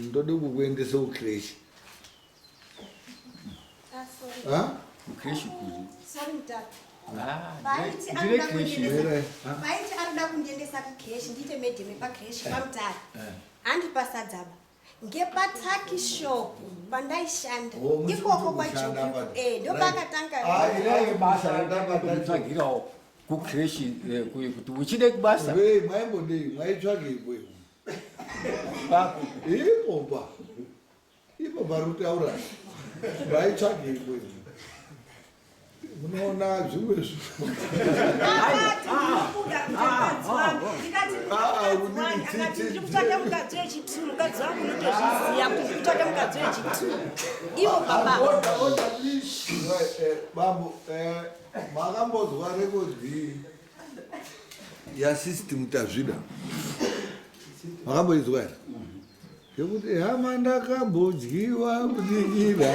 Speaker 1: ndode kukuendesa kucreche.
Speaker 6: Ah, sorry.
Speaker 1: Ha?
Speaker 3: Kucreche kuri.
Speaker 6: Sorry mutatu.
Speaker 3: Ah,
Speaker 6: Paiti
Speaker 3: ndire
Speaker 6: arikuda
Speaker 3: creche.
Speaker 1: Mira,
Speaker 6: kundiendesa, paiti arikuda kundiendesa kucreche ndiite madam pacreche pamutare. Handipa sadzaba. Ngepataki shop pandaishanda.
Speaker 1: Oh, musi
Speaker 6: Ikoko
Speaker 1: kuti kushanda
Speaker 6: kwaJoki.
Speaker 1: pa-
Speaker 6: Ndopakatanga.
Speaker 1: Ah,
Speaker 3: Ire basa
Speaker 1: Kushanda pa-
Speaker 3: rekutsvagirawo kucreche kuti uchide kubasa.
Speaker 1: Wei, maimbodei, maitsvagei ipo?
Speaker 3: Papo.
Speaker 1: Ipo pa. Ipo pari kutaura. Maitsvagei ipo? Munoona zvimwe zvinhu.
Speaker 6: Akati ndikuda mukadzi wangu. Ndikati
Speaker 1: Ah,
Speaker 6: mukadzi wangu.
Speaker 1: kuti
Speaker 6: Akati ndiri kutsvaka mukadzi wechitu. Mukadzi wangu unotozviziva kuti ndiri kutsvaka mukadzi wechitu. Ivo baba.
Speaker 1: Order, order, please. Right, bambo, makambozwa rekodhi yasystem tazvida. Makamboizwa here? Yekuti hama ndakambodyiwa kudikira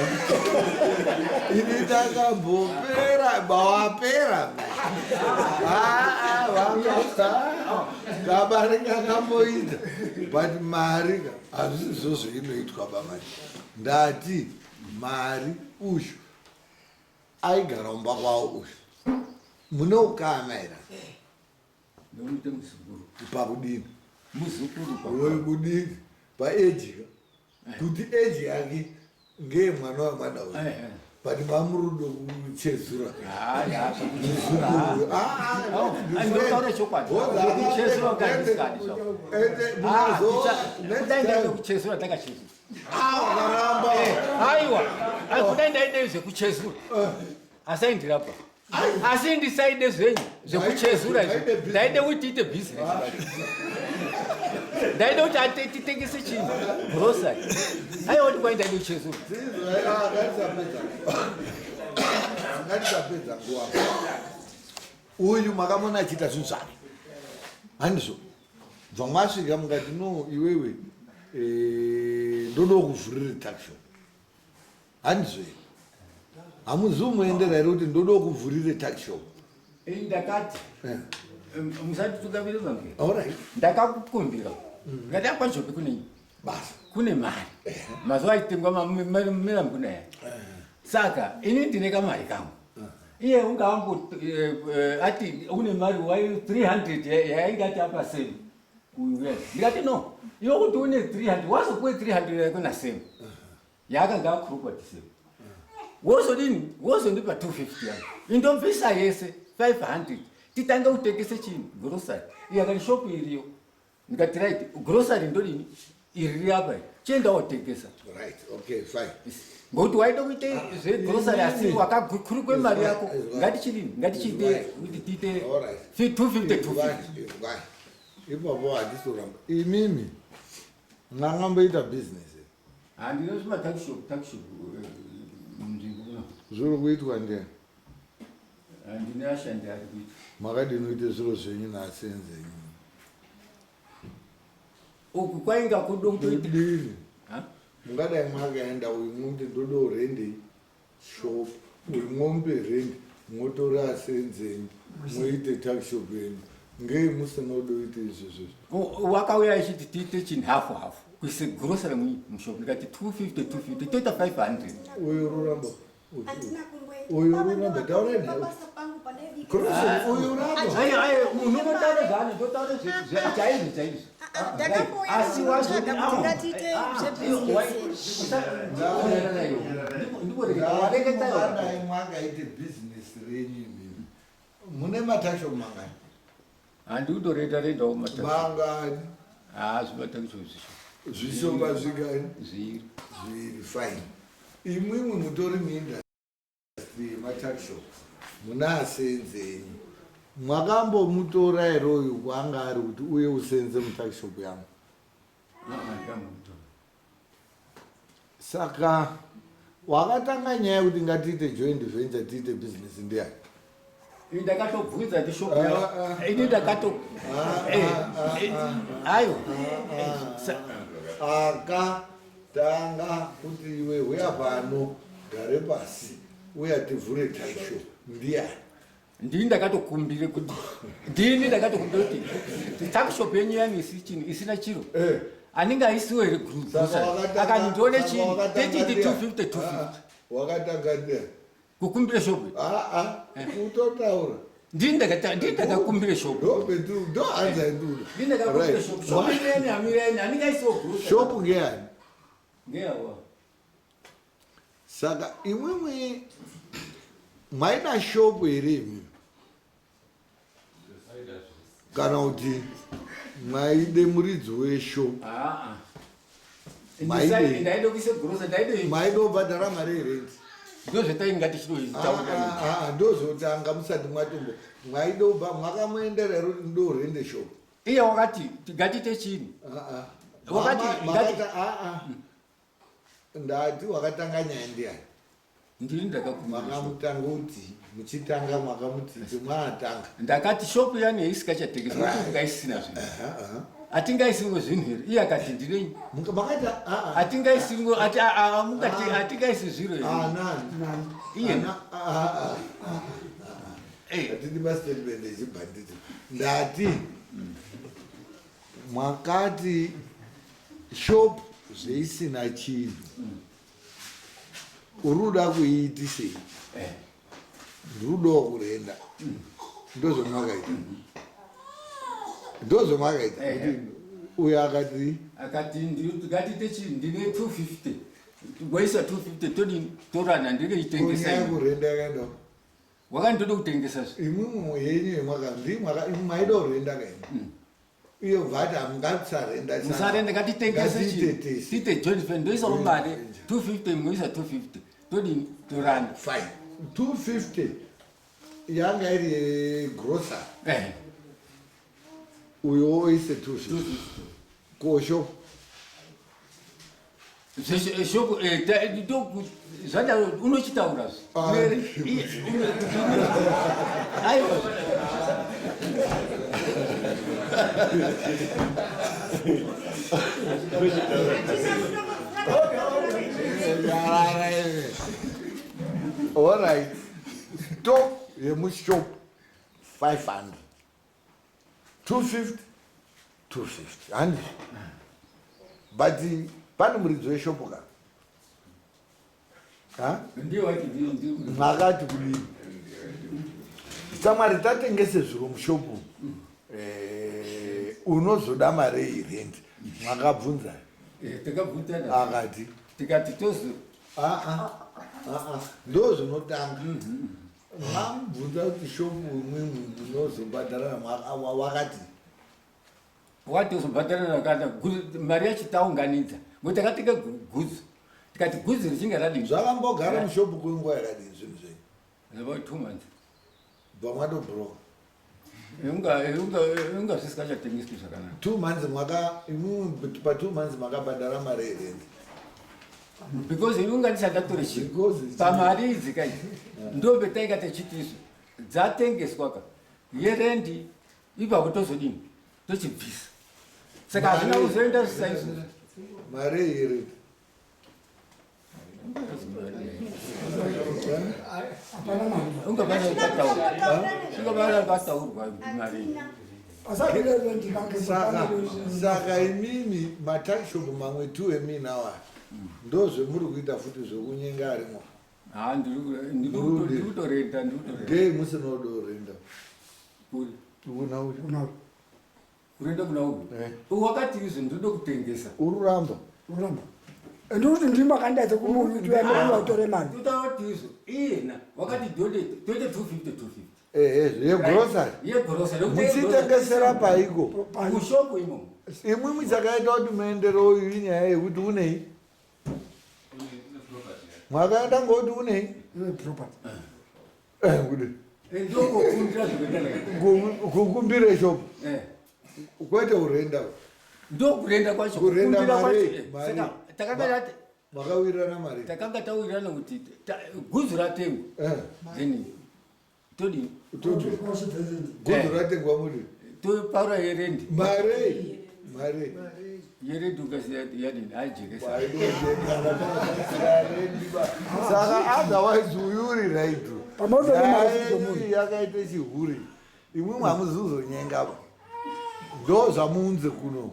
Speaker 1: ini ndakambopera bawapera kabari kakamboita but mari ka hazvisizvo zveinoitwa bamai. Ndati mari uyu aigara mumba kwawo uyu mune ukama here?
Speaker 3: Ndomuite muzukuru.
Speaker 1: Pakudini?
Speaker 3: Muzukuru pa.
Speaker 1: Wekudini? Paeji ka? Kuti age yake ngeye mwana wamwana uyu. But mamurudo kuchezura.
Speaker 3: Ndotaura chokwadi. Kuchezura ngandisadi zvako. Kudai ndaide kuchezura ndakachezura.
Speaker 1: Wakaramba.
Speaker 3: Aiwa. Kudai ndaide zvekuchezura. Asaindirapa. Asi ndisaide zvenyu zvekuchezura izvi. Ndaide kuti tiite business. Ndaide kuti titengese chinhu. Grocery. Aiwa kuti kwai ndaide kuchezura.
Speaker 1: Ngatisapedza nguva. Uyu makamona achiita zvinhu zvake. Handizvo. Bva mwasvika mukati no iwewe ndoda kuvhurira tuckshop. Handizvo here? Hamuzi umuendera here kuti ndoda kuvhurire tuckshop?
Speaker 3: Ini ndakati musatitungamire pamberi.
Speaker 1: All right.
Speaker 3: Ndakakukumbira. Ndikati akwaJope kune
Speaker 1: basa.
Speaker 3: Kune mari. Mazuva aitengwa mirambi kuna yaya. Saka ini ndine kamari kangu. Iye ungaangu ati une mari wai 300 yainge ati apa same. Ndikati no. Iwe kuti une 300 wazopuwe 300 yako na same. Yaakanga akurukwa December. Wozodini? Wozondipa 250 yangu. Indobvisa yese 500. Titange kutengese chinhu grocery. Iye akati shop iriyo. Ndikati right, grocery ndodini? Iri riri apa iri. Chienda wotengesa.
Speaker 1: Right, okay, fine.
Speaker 3: Ngokuti waida kuite zvegrocery asi wakakurukwe mari yako. Ngatichidini? Ngatichiite kuti tiite 250 250.
Speaker 1: Ipapo handisi kuramba. Imimi mwakamboita business.
Speaker 3: Handina zvima tuckshop tuckshop munzvimbo muno.
Speaker 1: Zviri kuitwa ndiani?
Speaker 3: Handina ashandi ari kuita.
Speaker 1: Makadini kuite zviro zvenyu naasenzenyu?
Speaker 3: Uku kwainga kudo kutoita.
Speaker 1: Kudini? Mungadai mwakaenda uyu muti ndodo rendi shop, uyu mombe rendi motora asenzenyu moite tuckshop yenyu. Ngei musina kudoita izvozvo?
Speaker 3: Wakauya achiti tiite chinhu hafu hafu kuise grocery mushop ndikati 250 250 toita 500.
Speaker 1: Uyu ruramba.
Speaker 6: Handina kumboenda.
Speaker 1: Uyu
Speaker 6: Baba
Speaker 1: ruramba taura naye.
Speaker 6: Pabasa pangu pandaibika.
Speaker 1: Grocery uyu ruramba.
Speaker 3: Ayo ayo munhu unotaura zvaano ndotaura chaizvo chaizvo.
Speaker 6: Ndakambouya
Speaker 3: Asi
Speaker 6: kuzotsvaga kuti ngatiite zvebusiness.
Speaker 1: Mungadai mwakaite business renyu imimi. Mune matuckshop mangani?
Speaker 3: Handi kutorenda rendawo matuckshop.
Speaker 1: Mangani?
Speaker 3: Ah, zvimatuckshop zvisho.
Speaker 1: Zvishoma zvingani?
Speaker 3: Zviri.
Speaker 1: Zviri fine. Imwimwi mutori muindustry yematuckshop muna asenzenyu. Mwakambomutora here uyu kwaanga ari kuti uye usenze mutuckshop yangu? Saka wakatanga nyaya yekuti ngatiite joint venture tiite business ndiani?
Speaker 3: Ini ndakatobvunza ndi shop ini ndakato ayo
Speaker 1: akatanga kuti iwe huya pano gare pasi uya tivhure tuckshop ndiani?
Speaker 3: Ndini ndakatokumbire kuti ndini ndakatokumbira kuti tuckshop yenyu yani isina chiro anenge aisiwo here grocery akati ndione chini techiti 250 250.
Speaker 1: Wakatanga ndiani?
Speaker 3: Kukumbira shop.
Speaker 1: Kutotaura.
Speaker 3: Ndini ndakakumbira shop.
Speaker 1: Ndo hanza nduda.
Speaker 3: Ndini ndakakumbira shop. Shop yenyu hamira yani anenge aisiwo grocery.
Speaker 1: Shop ngeyani?
Speaker 3: Ngeyawa.
Speaker 1: Saka imwimwi maida shop here imwimwi? Kana kuti maide muridzi weshop?
Speaker 3: Ndaide kuise grocery ndaide
Speaker 1: maide kubhadhara mari yerenti.
Speaker 3: Ndozvetainga tichitoitaura.
Speaker 1: Ndozvotanga musati mwatombo mwaide kubva mwakamuendera here kuti ndorende shop?
Speaker 3: Iye wakati ngatiite chini. Wakati
Speaker 1: Ndati wakatanga nyaya ndiani?
Speaker 3: Ndini ndakakumbira.
Speaker 1: Makamutanga kuti muchitanga makamuti mwatanga.
Speaker 3: Ndakati shop yani isingachatengeswi kuti ungaisina zvinhu. Hatingaisiwo zvinhu here? Iye akati ndinei?
Speaker 1: Makati
Speaker 3: hatingaisiwo ati mungati hatingaisi zviro here?
Speaker 1: Nani?
Speaker 3: Iye.
Speaker 1: Hatidi mastatement echibhanditi. Ndati mwakati shop zveisina chinhu. Uri kuda kuiitisei? Ndiri kudawo kurenda. Ndozvamwakaita. Ndozvamwakaita. Kuti uyo akati
Speaker 3: Akati ngatiite chii ndine 250 waisa 250 todini torana ndinoitengesa
Speaker 1: Kunyaya kurenda yakaenda
Speaker 3: wakanditoda kutengesa zve
Speaker 1: imwimwe yenyu yemwaka ndimwaka maida kurenda kaini iyo bvati hamungatisarenda
Speaker 3: musarenda ngatitengese
Speaker 1: Ngatiite
Speaker 3: chii
Speaker 1: tese.
Speaker 3: tiite joint venture ndoisawo mari 250 moisa 250 todini torana
Speaker 1: fine 250 yanga iri grocery
Speaker 3: Eh,
Speaker 1: uyo oise 250 kosho
Speaker 3: Shoko zvadaro unochitaura
Speaker 1: Ah.
Speaker 3: aiwa
Speaker 1: Alright. Stock yemushop 500. 250 250. Handi. But pane muridzi weshopu ka? Ha?
Speaker 3: ndiye waiti
Speaker 1: Makati kudini? Samwari tatengese zviro mushopu. Eh, unozoda mari yerent. Makabvunza.
Speaker 3: takabvutana
Speaker 1: Akati
Speaker 3: tikati tozo
Speaker 1: Ah, ah, ah, ah. ndo zvinotanga mamubvunza kuti shopu imwimwi munozobhadharana wakati
Speaker 3: watozobhadharana kana mari yacho taunganidza ngokuti takatenga guzu tikati guzu richinge radini
Speaker 1: zvakambogara mushopu kwenguva yakadini zvinhu zvenyu
Speaker 3: about 2 months.
Speaker 1: Bva matobhuroka.
Speaker 3: Unga zvisikachatengeswi zvakanaka.
Speaker 1: 2 months mwaka imwimwi pa2 months makabhadhara mari yerent?
Speaker 3: Because inunga ndisati ndatore chiro
Speaker 1: Because
Speaker 3: pamari idzi kai ndombe tainga techiti izvo dzatengeswa ka yerendi ipapo tozodini tochibvisa saka hazvina kuzoenda zvisaizvozvo.
Speaker 1: Mari yerent.
Speaker 4: Hapana mari.
Speaker 3: Unga pakataurwa kuti mari
Speaker 4: Pasabile rendi kange.
Speaker 1: Saka imimi matuckshop mamwe two eminawa ndo zvemuri kuita futi zvekunyenga arimo?
Speaker 3: Ha, ndiri kutorenda, ndiri kutorenda.
Speaker 1: Ngei musina kudorenda?
Speaker 3: Kuri?
Speaker 1: Kuna uyu.
Speaker 4: Kuna
Speaker 3: Kurenda kuna uyu?
Speaker 1: Eh.
Speaker 3: Wakati izvo ndinoda kutengesa.
Speaker 1: Ururamba.
Speaker 4: Uramba. Ndikuti ndima kandaidze kumunhu kuti uya utore mari.
Speaker 3: Totaura kuti izvo iyena wakati toite 250 250.
Speaker 1: Ehe, yegrocery.
Speaker 3: Yegrocery.
Speaker 1: Muchitengesera paiko?
Speaker 3: Kushopu imomo.
Speaker 1: Imwimwi chakaita kuti muendere uyu inyaya yekuti unei mwakaenda ngoti unei?
Speaker 4: Property.
Speaker 1: Kuti
Speaker 3: Ndokufundira zvekuita.
Speaker 1: Kukumbire shopu kwete urenda.
Speaker 3: Ndokurenda kwacho.
Speaker 1: Kurenda
Speaker 3: Kukundira
Speaker 1: mari,
Speaker 3: kwacho.
Speaker 1: mari.
Speaker 3: Saka takanga tati
Speaker 1: Makawirirana mari.
Speaker 3: Takanga tawirirana kuti guzu ratengwa then todini?
Speaker 1: Todi. Guzu ratengwa muri
Speaker 3: Topaura yerendi.
Speaker 1: Mari, mari.
Speaker 3: Yerendi ukasiya yadini ajekesa.
Speaker 1: Saka otherwise uyu uri right.
Speaker 4: Pamoto nemari
Speaker 1: Nyaya
Speaker 4: dzomunhu.
Speaker 1: yenyu yakaita chihuri, imwimwe hamuzuzonyengapa ndo zvamuunze kuno.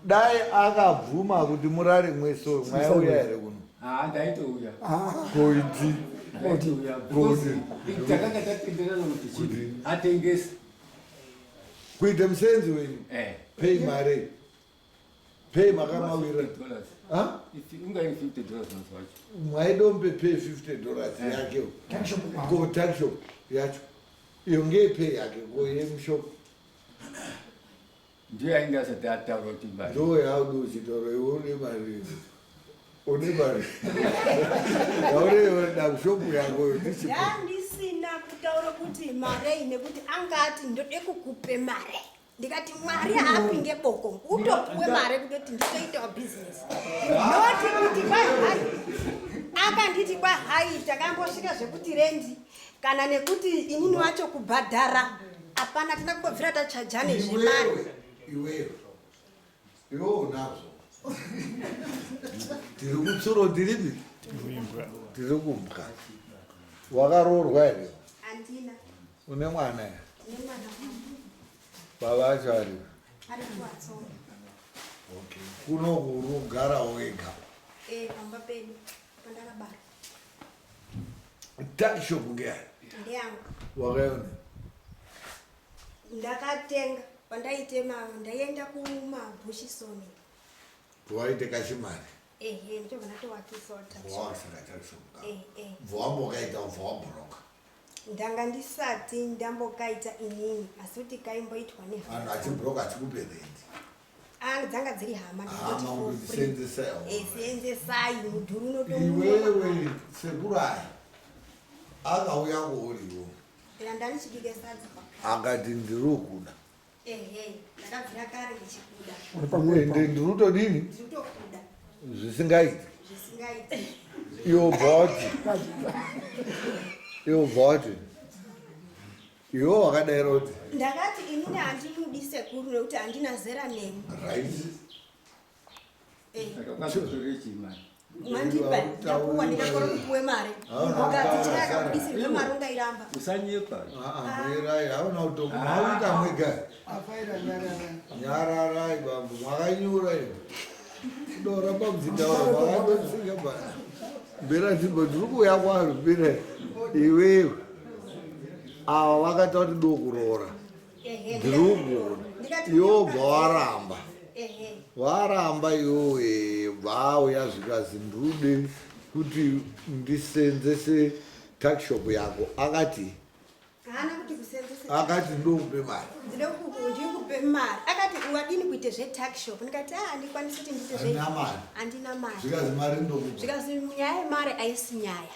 Speaker 1: Dai akabvuma kuti murare mweso, mwaiuya here kuno?
Speaker 3: Ha, ndaitouya.
Speaker 1: Koiti.
Speaker 3: Ndaitouya because takanga tatenderana kuti chii atengese.
Speaker 1: Kuite musenzi wenyu?
Speaker 3: Eh.
Speaker 1: Pei mari, pei makamawira.
Speaker 3: $50.
Speaker 1: Ha?
Speaker 3: Ungairi $50 mazuva acho.
Speaker 1: Mwaidombe pay $50 yake ko tuckshop yacho iyo ngepay yake ko yemushop?
Speaker 3: Ndiyo ainge asati ataura kuti mari.
Speaker 1: Ndo yaudi uchitaura iwe une mari, une mari yaureda kushopu yako ndichipo.
Speaker 6: Ndandisina kutaura kuti marei nekuti angati ndode kukupe mare, ndikati mwari haapi ngeboko, utopuwe mare kutoti nditoitawo bhizinesi, noti kuti kwahai akanditi kwahai takambosvika zvekuti rendi kana nekuti inini wacho kubhadhara hapana, tina kungobvira tachajane zvemari.
Speaker 1: Iwewe, iwewe, iwe unazvo. Tiri kutsuro, tiripi, tiri kumbwa. Wakaroorwa here?
Speaker 6: Handina.
Speaker 1: Une mwana here?
Speaker 6: Nemwana.
Speaker 1: Baba acho ari?
Speaker 6: Ari kuwatsonga.
Speaker 1: Okay, kuno uri kugara wega?
Speaker 6: E, pamba pedu pandakabarwa.
Speaker 1: Tuckshop ngeyani?
Speaker 6: Ndeyangu.
Speaker 1: Wakaiona?
Speaker 6: Ndakatenga pandaitema, ndaienda kumabhushisoni.
Speaker 1: Waite kachimari.
Speaker 6: Ehe, ndichobva ndatowakisawo tuckshop.
Speaker 1: Wawakisa katuckshop kako.
Speaker 6: Eh, eh.
Speaker 1: Bva wambokaita bva wabhuroka.
Speaker 6: Ndanga ndisati ndambokaita inini asi kuti kaimboitwa nehama.
Speaker 1: Vanhu vachibhuroka achikupe rendi.
Speaker 6: Ah, dzanga dziri hama
Speaker 1: Hama
Speaker 6: ndikutoti for
Speaker 1: kuti
Speaker 6: free.
Speaker 1: seenzesai hama.
Speaker 6: Eh, seenzesai mudhuri unoto
Speaker 1: Iwewe sekuru aya akauya kuuriwo
Speaker 6: Ndanga ndichibika sadza pa.
Speaker 1: akati ndiri kuda.
Speaker 6: Ehe, ndakabvira kare ndichikuda.
Speaker 4: Uri pamwoyo
Speaker 1: Ende
Speaker 4: pangu.
Speaker 1: ndiri kutodini
Speaker 6: Ndiri kutokuda
Speaker 1: zvisingaiti.
Speaker 6: zvisingaiti.
Speaker 1: Iwe ubva wati iwe ubva wati iwe wakadaira kuti
Speaker 6: Ndakati inini handimudi sekuru nekuti handina zera nemi.
Speaker 1: right.
Speaker 6: Eh.
Speaker 3: Akakwanisa chimari.
Speaker 6: Mandipa ndapuwa ndingakora kupuwe mari.
Speaker 1: Hauna
Speaker 6: Ukati
Speaker 1: kutaura,
Speaker 6: chiraka
Speaker 1: Sarah.
Speaker 6: kubisirwe mari ungairamba.
Speaker 3: Usanyepa.
Speaker 1: Mirai hauna kutombo makuita mwega.
Speaker 9: Afaira nyarara.
Speaker 1: Nyararai bambo mwakanyura imi. Kudoramba muchitaura mwakandosvika ba. Mbira dzimbo ndiri kuuya kwaro mbira iwewe. Ava vakaita kuti ndokuroora.
Speaker 6: Ehe.
Speaker 1: Ndiri kuona.
Speaker 6: Ndikati
Speaker 1: Iwe ubva waramba.
Speaker 6: Ehe.
Speaker 1: Waramba iwewe bvauya zvikazi ndrude kuti ndisenzese tuckshop yako akati
Speaker 6: Haana kuti kusenzesa.
Speaker 1: akati ndokupe mari.
Speaker 6: Ndide ndikupe mari. Akati wadini kuite zvetuckshop. Ndikati ah handikwanisi kuti ndiite zve.
Speaker 1: Handina mari.
Speaker 6: Handina mari.
Speaker 1: Zvikazi mari ndokupa.
Speaker 6: Zvikazi nyaya yemari haisi nyaya.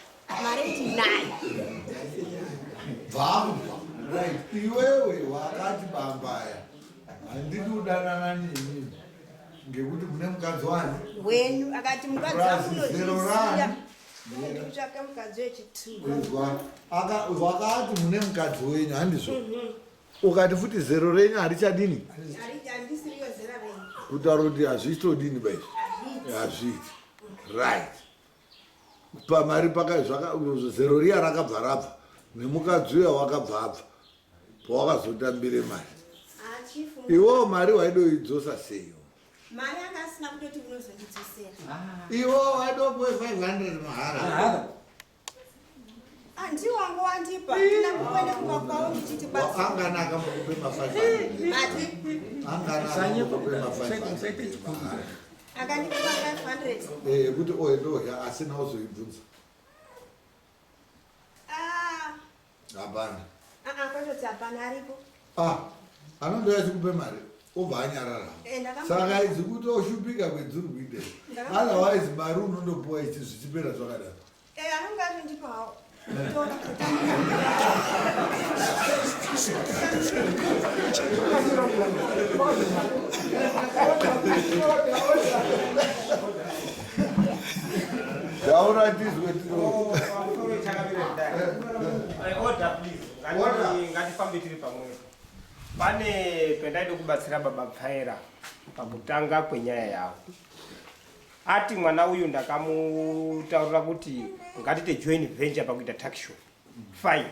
Speaker 6: Mari ndinayo.
Speaker 1: Bvakupa. Right. Iwewe wakati bambaya handidi kudanana nemi ngekuti mune mukadzi wani
Speaker 6: Wenyu akati mukadzi
Speaker 1: Purazi
Speaker 6: wangu
Speaker 1: zero
Speaker 6: unozviziya.
Speaker 1: rani.
Speaker 6: Ndikutsvaka mukadzi wechitu.
Speaker 1: Izwa. Wakati mune mukadzi wenyu handizvo ukati futi zero renyu harichadini
Speaker 6: Handisiriyo zera renyu.
Speaker 1: kutaura kuti hazvichitodini baizvi
Speaker 6: Hazviiti.
Speaker 1: hazviiti right pamari paka zero riya rakabva rabva nemukadzi uya wakabva abva pawakazotambire mari
Speaker 6: Ah, chifu.
Speaker 1: iwewo mari waidoidzosa sei
Speaker 6: Mari anga asina kutoti unozondidzosera.
Speaker 1: iwewo waidopuwe 500 mahara
Speaker 3: Mahara.
Speaker 6: Andiwo wanga wandipa. Ndina kuenda kumba kwavo ndichiti basi.
Speaker 1: anganaka mukupe ma 500
Speaker 6: Mati
Speaker 1: anganaka
Speaker 3: Usanyepa
Speaker 1: mukupe ma
Speaker 3: kudai. Usaite
Speaker 1: 500
Speaker 3: chikuru.
Speaker 1: mahara
Speaker 6: akandipa 500.
Speaker 1: Eh, kuti oye ndohya asina uzoibvunza
Speaker 6: Ah,
Speaker 1: hapana
Speaker 6: ah, ah, kwatoti hapana aripo.
Speaker 1: ah anondouya achikupe mari obva anyarara
Speaker 6: Eh,
Speaker 1: saka idzi kuti oshupika kwedziri kuita otherwise mari unondopuwa ichi zvichipera zvakadaro
Speaker 6: Eh, anonge atondipa hawo. Tora.
Speaker 1: Taura tizwe tiro
Speaker 5: Pamusoro chakamira kudai. Order please.
Speaker 1: Order.
Speaker 5: Ngatifambe tiri pamwepo. Pane pendaida kubatsira baba Pfaira pakutanga kwenyaya yavo. Ati mwana uyu ndakamutaurira kuti ngatite joint venture pakuita tuckshop. Fine.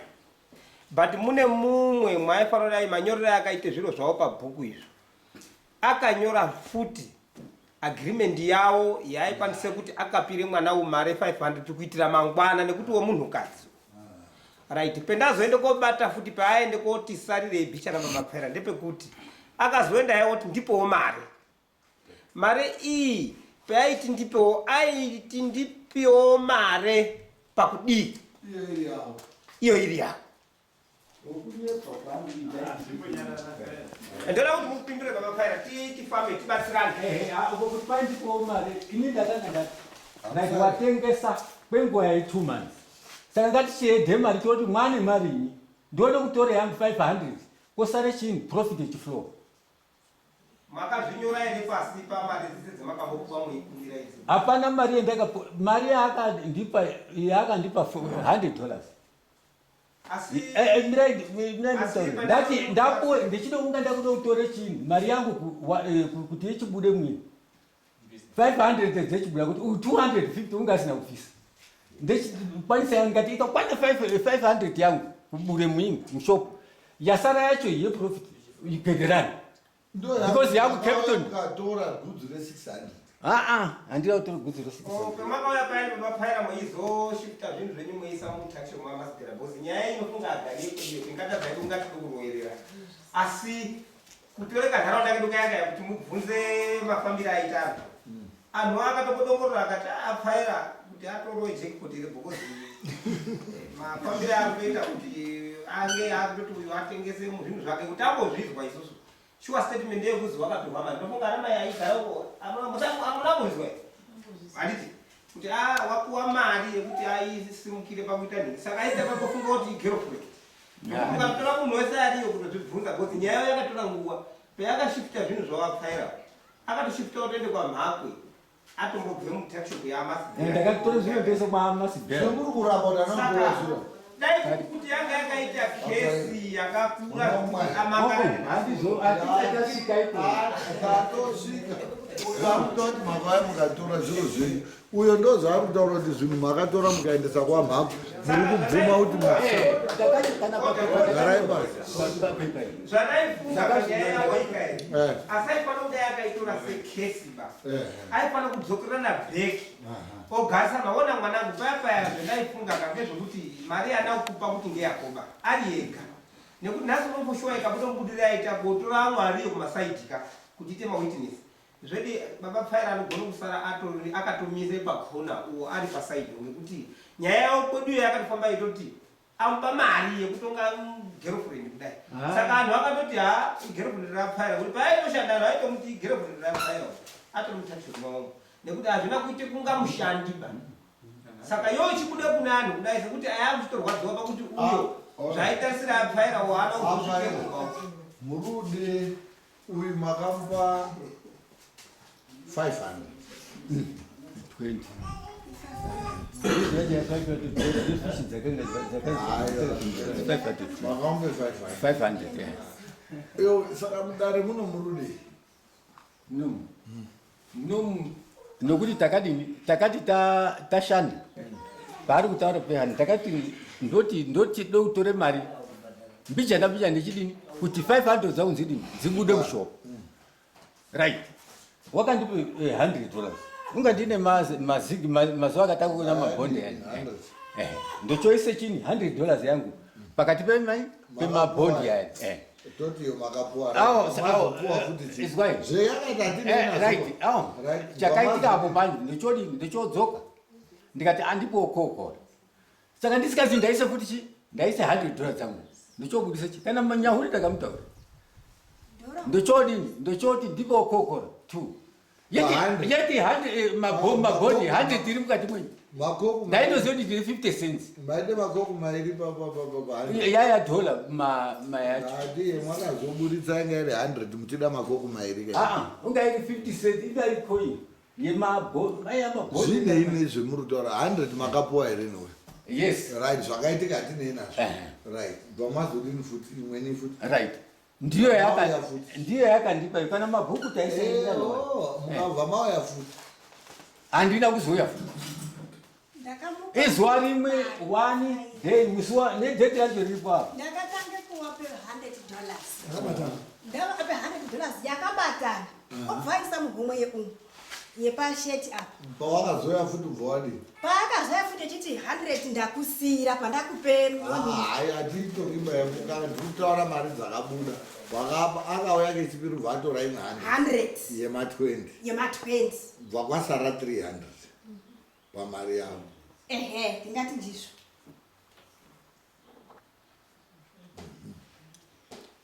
Speaker 5: But mune mumwe mwaifanira dai manyorero akaite zviro zvavo pabhuku izvo. Akanyora futi agreement yavo yaikwanise kuti akapire mwana uyu mari 500 kuitira mangwana nekuti womunhukadzi right pendazoende kobata futi paaende koti sarirei bhicha rababa ndepekuti akazoenda yawo kuti ndipowo mari mari iyi peaiti ndipewo aiti ndipewo mare pakudii
Speaker 1: iyo iri yavo
Speaker 5: iyo iri yavo ndoda kuti mupindure baba Pfaira tifambe tibatsirane
Speaker 3: Ehe, kuti paindipowo mari ini ndakanga ndati like watengesa kwenguva ye2 months saka ngatichiedhe mari toti mwane marinyi ndione kutora yangu 500 kosare chini profit yechiflow
Speaker 5: Makazvinyora here pasi pamari dzese dzamakambopuwa muikumbira idzi?
Speaker 3: Hapana mari yandakapu mari yaakandipa yaakandipa $100.
Speaker 5: Asi
Speaker 3: Mirai
Speaker 5: Asi
Speaker 3: nditaure. Ndati ndapuwe ndichida ndakuda kutore chinhu mari yangu kuti ichibude mwini 500 dzechibuda kuti uyu 250 ungasina kubvisa ndechikwanisa ngati ikakwana 500 yangu kubude mwini mushop yasara yacho yeprofit igederani. Because yangu Captain.
Speaker 1: Ukatora gudzu re600.
Speaker 3: Aa, handina kutora gudzu re600.
Speaker 5: Oh, pemakauya payani papaira muizoshifta zvinhu zvenyu muisa mutaxi mamasidhera because nyaya inofunga agari iyo tingatadza yedu ungatidi kuroverera asi kutoreka nharaunda kedu kayakaya kuti mubvunze mafambiro aita anhu. Anhu akatokodongorora akati apfaira kuti atorowe jackpot here because mafambire akutoita kuti ange akutoti uyu atengese zvinhu zvake kuti ambozvizwa isusu. Shuwa statement yekuzi wakapihwa mari. Ndofunga ana mai aigara uko amuna kuzwa here? Handiti kuti a wapuwa mari yekuti aisimukire pakuita nhingi saka aita pakufunga kuti igirlfriend. Ukatora munhu wese ariyo kutozvibvunza because nyaya yakatora nguva payakashifta zvinhu zvawapfaira akatoshifta otoende kwamhakwe atombobve mutakshop
Speaker 3: yaamasindakatora zviro zvese kwaamasibe
Speaker 1: zvemuri kuramba kuti anambuya zviro
Speaker 5: dai kuti yanga yakaita kesi yakakura
Speaker 1: amangaatosvika akutoti makauya mukatora zviro zvenyu uyo ndozvaari kutaura kuti zvinhu makatora mukaendesa kwamhako muri kubvuma kuti garai pasi
Speaker 5: zvandaifunga panyaya yawaika iyi eh. asi aifanira kudai akaitora sekesi ba eh. aifanira kudzokerana bheki ogarisa maona mwanangu paya paya zvandaifunga ka ngezvekuti mari yaana kukupa kuti ngeyakoba ari ega nekuti nhasi unomboshuwa ikabuda mubudiro yaita kotora amwe ariyo kumasaidhi ka kuti ite mawitness Zvedi baba Pfaira anogona kusara atori akatomise pakona uwo ari pasaidi nekuti nyaya yavo kwedu iyo yakatofamba itoti amupa mari yekutonga girlfriend kudai ah. Saka anhu akatoti ha girlfriend raPfaira kuti paaitoshanda anhu aitomuti girlfriend raPfaira atori mutaxi mawangu nekuti hazvina kuite kunga mushandi ba saka yo ichibuda kune anhu kudai sekuti aya akuchitorwadziwa pakuti uyo ah, zvaitarisira aPfaira waana kuzosvike
Speaker 1: murude Uyu makamupa 500.
Speaker 3: 20.
Speaker 1: Makamupa
Speaker 3: 500. 500, yeah.
Speaker 1: Yo, saka mudare muno murudi.
Speaker 3: No. No. Nokuti takadini takati tashanda paari kutaura pehani takati ndoti ndoti dokutore mari mbijana mbijana ndichidini kuti 500 dzangu dzidini dzibude mushop right wakandipa 100 eh, dollars unga ndine mazigi mazuva akatanga kuona mabhondi yani eh, eh, ndochoise chini 100 dollars yangu pakati pemai pemabhondi yani chakaitika apo manje ndochodini ndochodzoka ndikati andipo kokora saka ndisikazi ndaise futi chi ndaise 100 dollars dzangu ndochobudisa chi kana manyahuri ndakamutaura ndochodini ndochoti ndipo kokora two yeti yeti eh, mabhodhi 100 iri mukati mwenyu ndaitoziva kuti ndiri 50 cents
Speaker 1: maite makoko mairi
Speaker 3: yaya dhola mayacho
Speaker 1: mwakazoburitsa yanga iri 100 muchida makoko mairi
Speaker 3: ah, ah, unga iri 50 cents inga iri coin
Speaker 1: zvinei nezvemuri kutaura 100 makapuwa here nowe
Speaker 3: yes
Speaker 1: right zvakaitika hatinei nazvo right bva mazodini futi imweni futi
Speaker 3: right ndiyo yaka ndiyo yakandipa kana mabhuku taisaenda
Speaker 1: eh, oh, mukabva mauya futi
Speaker 3: handina kuzouya futi izuva rimwe one day musi wa nedate racho riripo apa
Speaker 6: ndakatange kuvape 100 dollars ndavape 100 dollars yakabatana obva aisa muhomwe yeumwe yepasheti apa
Speaker 1: pawakazoya futi ubva wadii
Speaker 6: paakazoya futi echiti 100 ndakusiyira pandakupe
Speaker 1: hayi atiitorimba yekukana ndikutaura mari dzakabuda wakapa akauya kechipiri ubva atora imwe
Speaker 6: 100
Speaker 1: yema 20
Speaker 6: yema 20
Speaker 1: bva kwasara 300 pamari yavo
Speaker 6: ehe ndingati ndizvo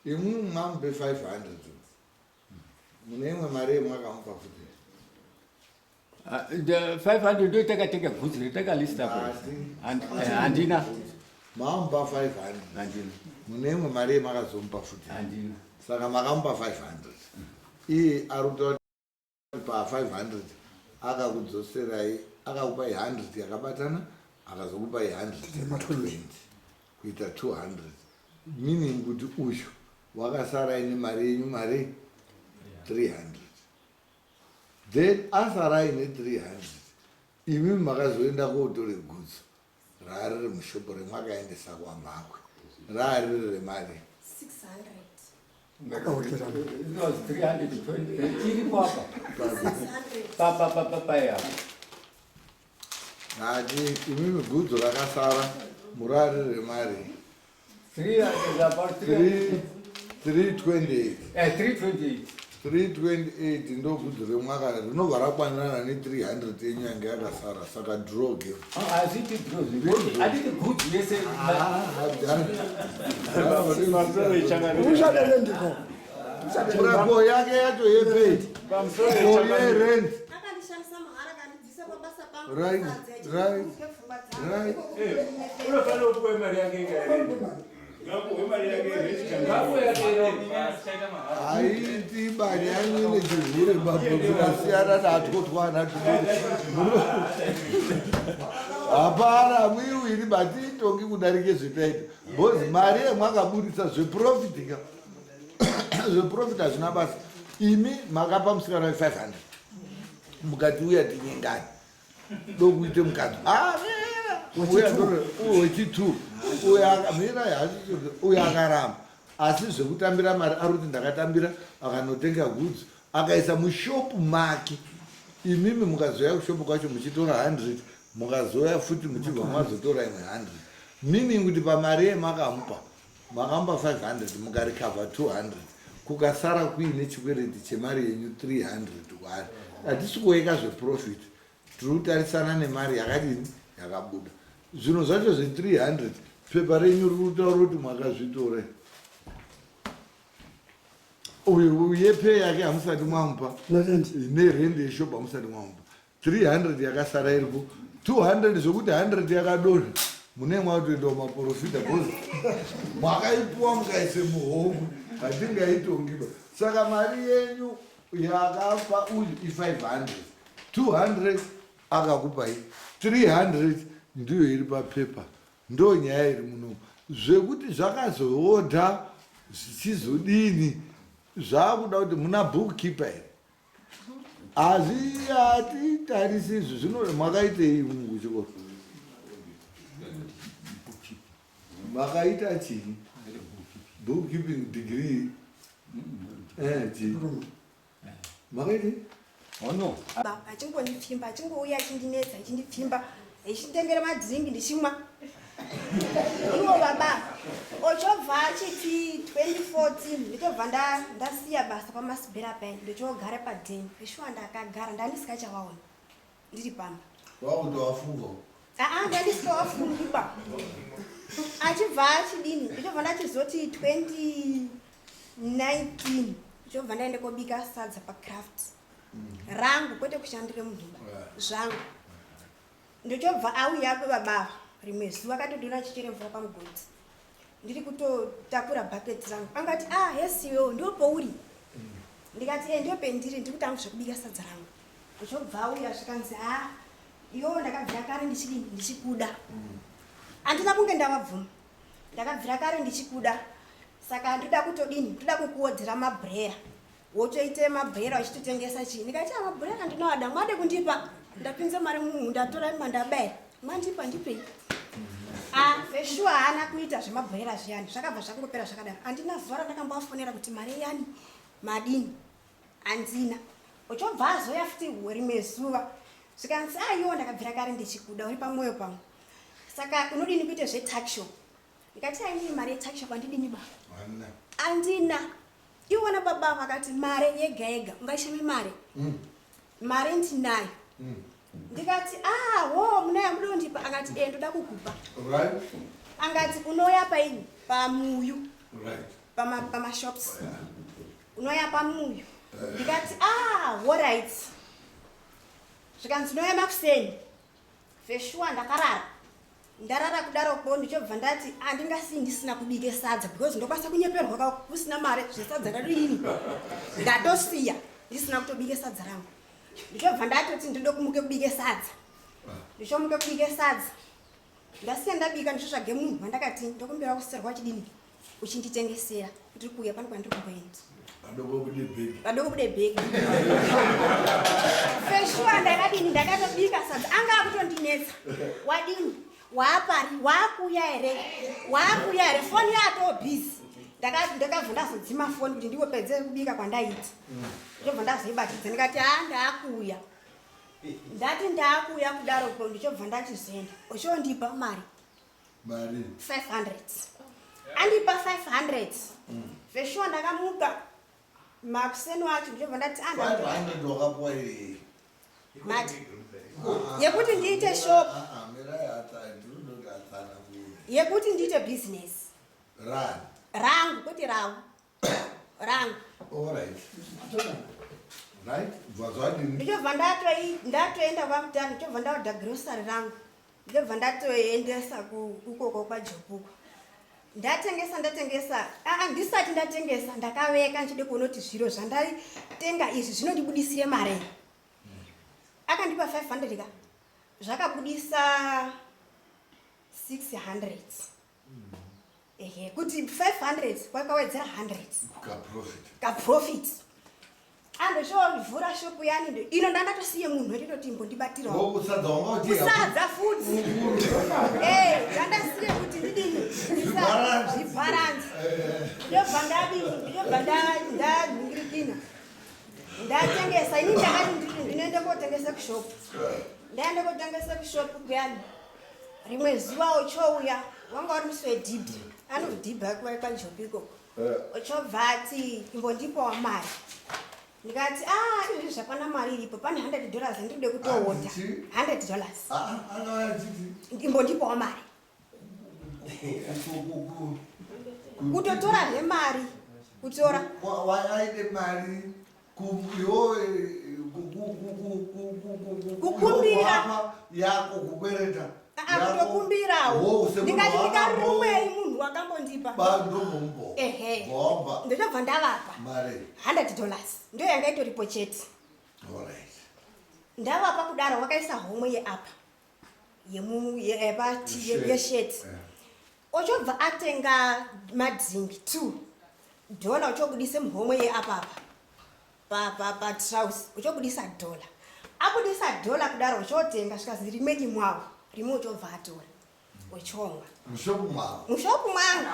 Speaker 1: imwi mamupe 500 mune imwe mari yemwakamupa futi
Speaker 3: 500 ah, ndo takatenga bhutsu retakalista eh, handina
Speaker 1: mamupa 500
Speaker 3: handina
Speaker 1: mune imwe mari yemakazomupa futi
Speaker 3: handina
Speaker 1: saka makamupa 500 iye ari kutaura pa 500 akakudzoserai akakupai 100 yakabatana akazokupai 120 kuita 200 meaning kuti uyu wakasara aine mari yenyu mari 300 then asara aine 300 imi makazoenda kotore gutsu raariri mushopo remwakaendesa kwamhakwe raariri remari
Speaker 6: 600
Speaker 1: Ati imimi gudzo rakasara murari remari 328.
Speaker 3: 328.
Speaker 1: 328 ndobvudzi remwaka rinobva rakwanirana ne300 yenyu yange yakasara saka draw game.
Speaker 3: Hazviiti draw zvekuti hatiti goods yese.
Speaker 4: Ushadele ndiko.
Speaker 1: Murapo yake yacho yepei yerent.
Speaker 6: Akandishandisa mahara, akandibvisa pabasa pangu.
Speaker 2: Unofanira kupuwa mari yake ikaerenda. Ngapuwe mari yake ikaerenda.
Speaker 1: Haiti mari yanyu ine chirwere mambo zvinasiyana natwo twana tudoko. Hapana muiwiri matiitongi kudarike zvetaita bcause mari yemwakaburitsa zveprofit ka zveprofit hazvina basa. Imi makapa musikana we500 mukati uya tinyengani ndokuite mukadzi wechi2 mira uyo akaramba asi zvekutambira mari ari kuti ndakatambira akanotenga goods akaisa mushopu make. Imimi mukazoya kushopu kwacho muchitora 100, mukazoya futi muchibva mazotora imwe 100, meaning kuti pamari yemakamupa makamupa 500 mukarecover 200, kukasara kuine chikwereti chemari yenyu 300 kwaari. Hatisi kuweka zveprofit, tiri kutarisana nemari yakadini yakabuda. Zvinhu zvacho zve300 pepa renyu riri kutaura kuti makazvitora. Uyu yepay yake hamusati mwamupa nerendi yeshopu hamusati mwamupa. 300 yakasara iripo 200 zvokuti 100 yakadonha mune mwakutoendawo maprofita because mwakaipuwa mukaise muhomwe hatingaitongiba. Saka mari yenyu yakapa uyu i500, 200 akakupai, 300 ndiyo iri papepa. Ndo nyaya iri munomu. Zvekuti zvakazoodha zvichizodini zvaakuda kuti muna bookkeeper here? Hazvi hatitarisi izvi zvino. Makaitei kuchikoro? Makaita chii? Bookkeeping degree chii makaitei?
Speaker 3: Oh no.
Speaker 6: Achingondipfimba, achingouya achindinetsa, achindipfimba, achinditengera madhiringi ndichimwa. Iwo baba ochobva achiti 2014 ndichobva ndasiya basa pamasibhera pai, ndichogara padheni. Eshuwa ndakagara ndandisikachawaona ndiri pamba.
Speaker 1: Wakutowafunga?
Speaker 6: Aa, ndandisikawafungiba. Achibva achidini, ndichobva ndachizoti 2019 ndichobva ndaende kobika sadza pacraft rangu, kwete kushandire munhuba zvangu. Ndichobva auya baba rimwe zuva akatodona achichere mvura pamugodhi, ndiri kutotakura bhaketi rangu. Angati, "Ah, hesiwo ndo pouri?" Ndikati, "E, ndo pendiri, ndiri kutanga zvekubika sadza rangu." Ndichobva auya zvikanzi, "Ha, iwowo ndakabvira kare ndichidini ndichikuda." Handina kunge ndavabvuma. "Ndakabvira kare ndichikuda, saka ndoda kutodini, ndoda kukuodhera mabhurera wotoite mabhurera uchitotengesa chii." Ndikati, "A, mabhurera ndinoada, mwade kundipa ndapinza mari munhu ndatora mandabaya mandipa ndipei." Ah, veshuwa haana kuita zvemabhurera zviyani, zvakabva zvakangopera zvakadaro. Handina zuva randakamboafonera kuti mari yani madini, handina. Uchobva azoya futi rimwe zuva zvikanzi, "Aiwo ndakabvira kare ndichikuda, uri pamwoyo pangu, saka unodini kuite zvetuckshop?" Ndikati, "Ainini mari yetuckshop handidini ba handina." Iwona baba vakati, "Mari yega yega ungashame mari, mari ndinayo." Ndikati, "Ah, wo munayo muda kundipa?" Akati, "E, ndoda kukupa." Angati, "Unoya paini pamuyu pamashops unoya pamuyu." Ndikati, "Ah, alright." Zvikanzi, "Unoya makuseni." Veshuwa ndakarara, ndarara kudaroko ndichobva ndati handingasii ndisina kubike sadza because ndokwanisa kunyeperwa ka kusina mari zvesadza ndadini, ndatosiya ndisina kutobike sadza rangu. Ndichobva ndatoti ndode kumuke kubike sadza. Ndichomuke kubike sadza, ndasiya ndabika, ndichotsvage munhu wandakati ndokumbira kuserwa chidini uchinditengesera, ndiri kuuya pano kwandiri kumboenda.
Speaker 1: Padoko bude bhegi.
Speaker 6: Padoko bude bhegi. Feshuwa ndakadini, ndakatobika sadza. Anga akutondinetsa, "Wadini, waapari, waakuya here, waakuya here?" Foni yatoo busy. Ndakabva ndazodzima foni kuti ndiwopedze kubika kwandaita. Ndobva ndazoibatidza ndikati, "Ha, ndaakuuya." Ndati ndaakuuya kudaroko ndichobva ndachizoenda ochondipa mari.
Speaker 1: Mari?
Speaker 6: 500. Andipa 500, veshuwa ndakamuka. Makuseni wacho ndichobva ndati ah,
Speaker 1: 500 wakapuwa iri
Speaker 6: mati yekuti ndiite shop
Speaker 1: Ah, ah, mirai ndinoti atsanangure.
Speaker 6: Yekuti ndiite business
Speaker 1: Rani?
Speaker 6: Rangu, kwete ravo, rangu.
Speaker 1: Alright, right, bva zvadini?
Speaker 6: Ndichobva ndatoenda kwamutani, ndichobva ndaodha grocery rangu, ndichobva ndatoendesa ukoko kwajopuko. Ndatengesa, ndatengesa, aa, ndisati ndatengesa ndakaveka ndichide kuona kuti zviro zvandatenga izvi zvinondibudisire mari iyi. Akandipa 500 ka, zvakabudisa 600. Ehe, kuti 500 kwakawedzera 100.
Speaker 1: Kaprofit.
Speaker 6: Kaprofit. Andochovhura shopu yani ino ndandatosiye munhu endinoti imbondibatirawo.
Speaker 1: Kusadza wanga uchiya?
Speaker 6: Kusadza futi. Eh, ndandasiye kuti ndidini?
Speaker 1: Zvibharanzi.
Speaker 6: Zvibharanzi. Ndobva ndadini? Ndobva ndanhingirikina, ndatengesa. Ini ndakati ndinoenda kotengesa kushopu. Ndaenda kotengesa kushopu kuyani, rimwe zuva ochouya, wanga uri musi wedhibhi, anodhibha kwajopi ikoko. Ochobva ati, "Imbondipawo mari." Ndikati, "A, izvi zvapana mari iripo, pane $100 ndiride kutoodha."
Speaker 1: Handiti?
Speaker 6: $100.
Speaker 1: Ah, akauya achiti?
Speaker 6: "Imbondipawo mari." Kutotora zvemari, kutora.
Speaker 1: Aide mari iwowe?
Speaker 6: Kukumbira.
Speaker 1: Yako, kukwereta?
Speaker 6: Ah, kutokumbirawo. Ndikati, "Ndikarumwei munhu wakambondipa?"
Speaker 1: Bandomumbo.
Speaker 6: Ehe.
Speaker 1: Gomba.
Speaker 6: Ndochabva ndavapa
Speaker 1: mari.
Speaker 6: $100, ndo yanga itoripo chete.
Speaker 1: Alright.
Speaker 6: Ndavapa kudaro, wakaisa homwe yeapa
Speaker 1: Yeshirt.
Speaker 6: Yesheti. Ochobva atenga madrinki 2 dhola, uchobudise muhomwe yeapapa patrouse, uchobudisa dhola. Abudisa dhola kudaro, uchotenga, zvikazi rimwe imwawo, rimwe uchobva atora, uchomwa.
Speaker 1: Mushopu mavo?
Speaker 6: Mushopu mwangu.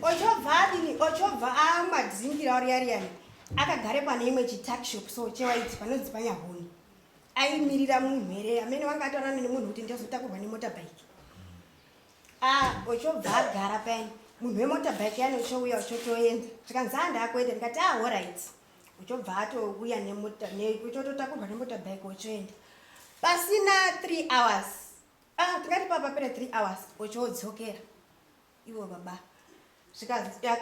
Speaker 6: Ochobva adini? Ochobva amwa drinki rawo riya riyani. Akagare pane imwe chituckshop so chewaiti panonzi panyahuni, aimirira munhu here amene wanga ataurana nemunhu kuti ndichazotakurwa nemotorbike. A, ochobva agara payani, munhu wemotorbike yani ochouya, ochotoenda. Zvikanzi, "A, ndakuenda." Ndikati, "A, alright." Uchobva atouya nemota, uchototakurwa nemotorbike, ochoenda. Pasina 3 hours, ah, tingati papapera 3 hours, ochodzokera ivo baba.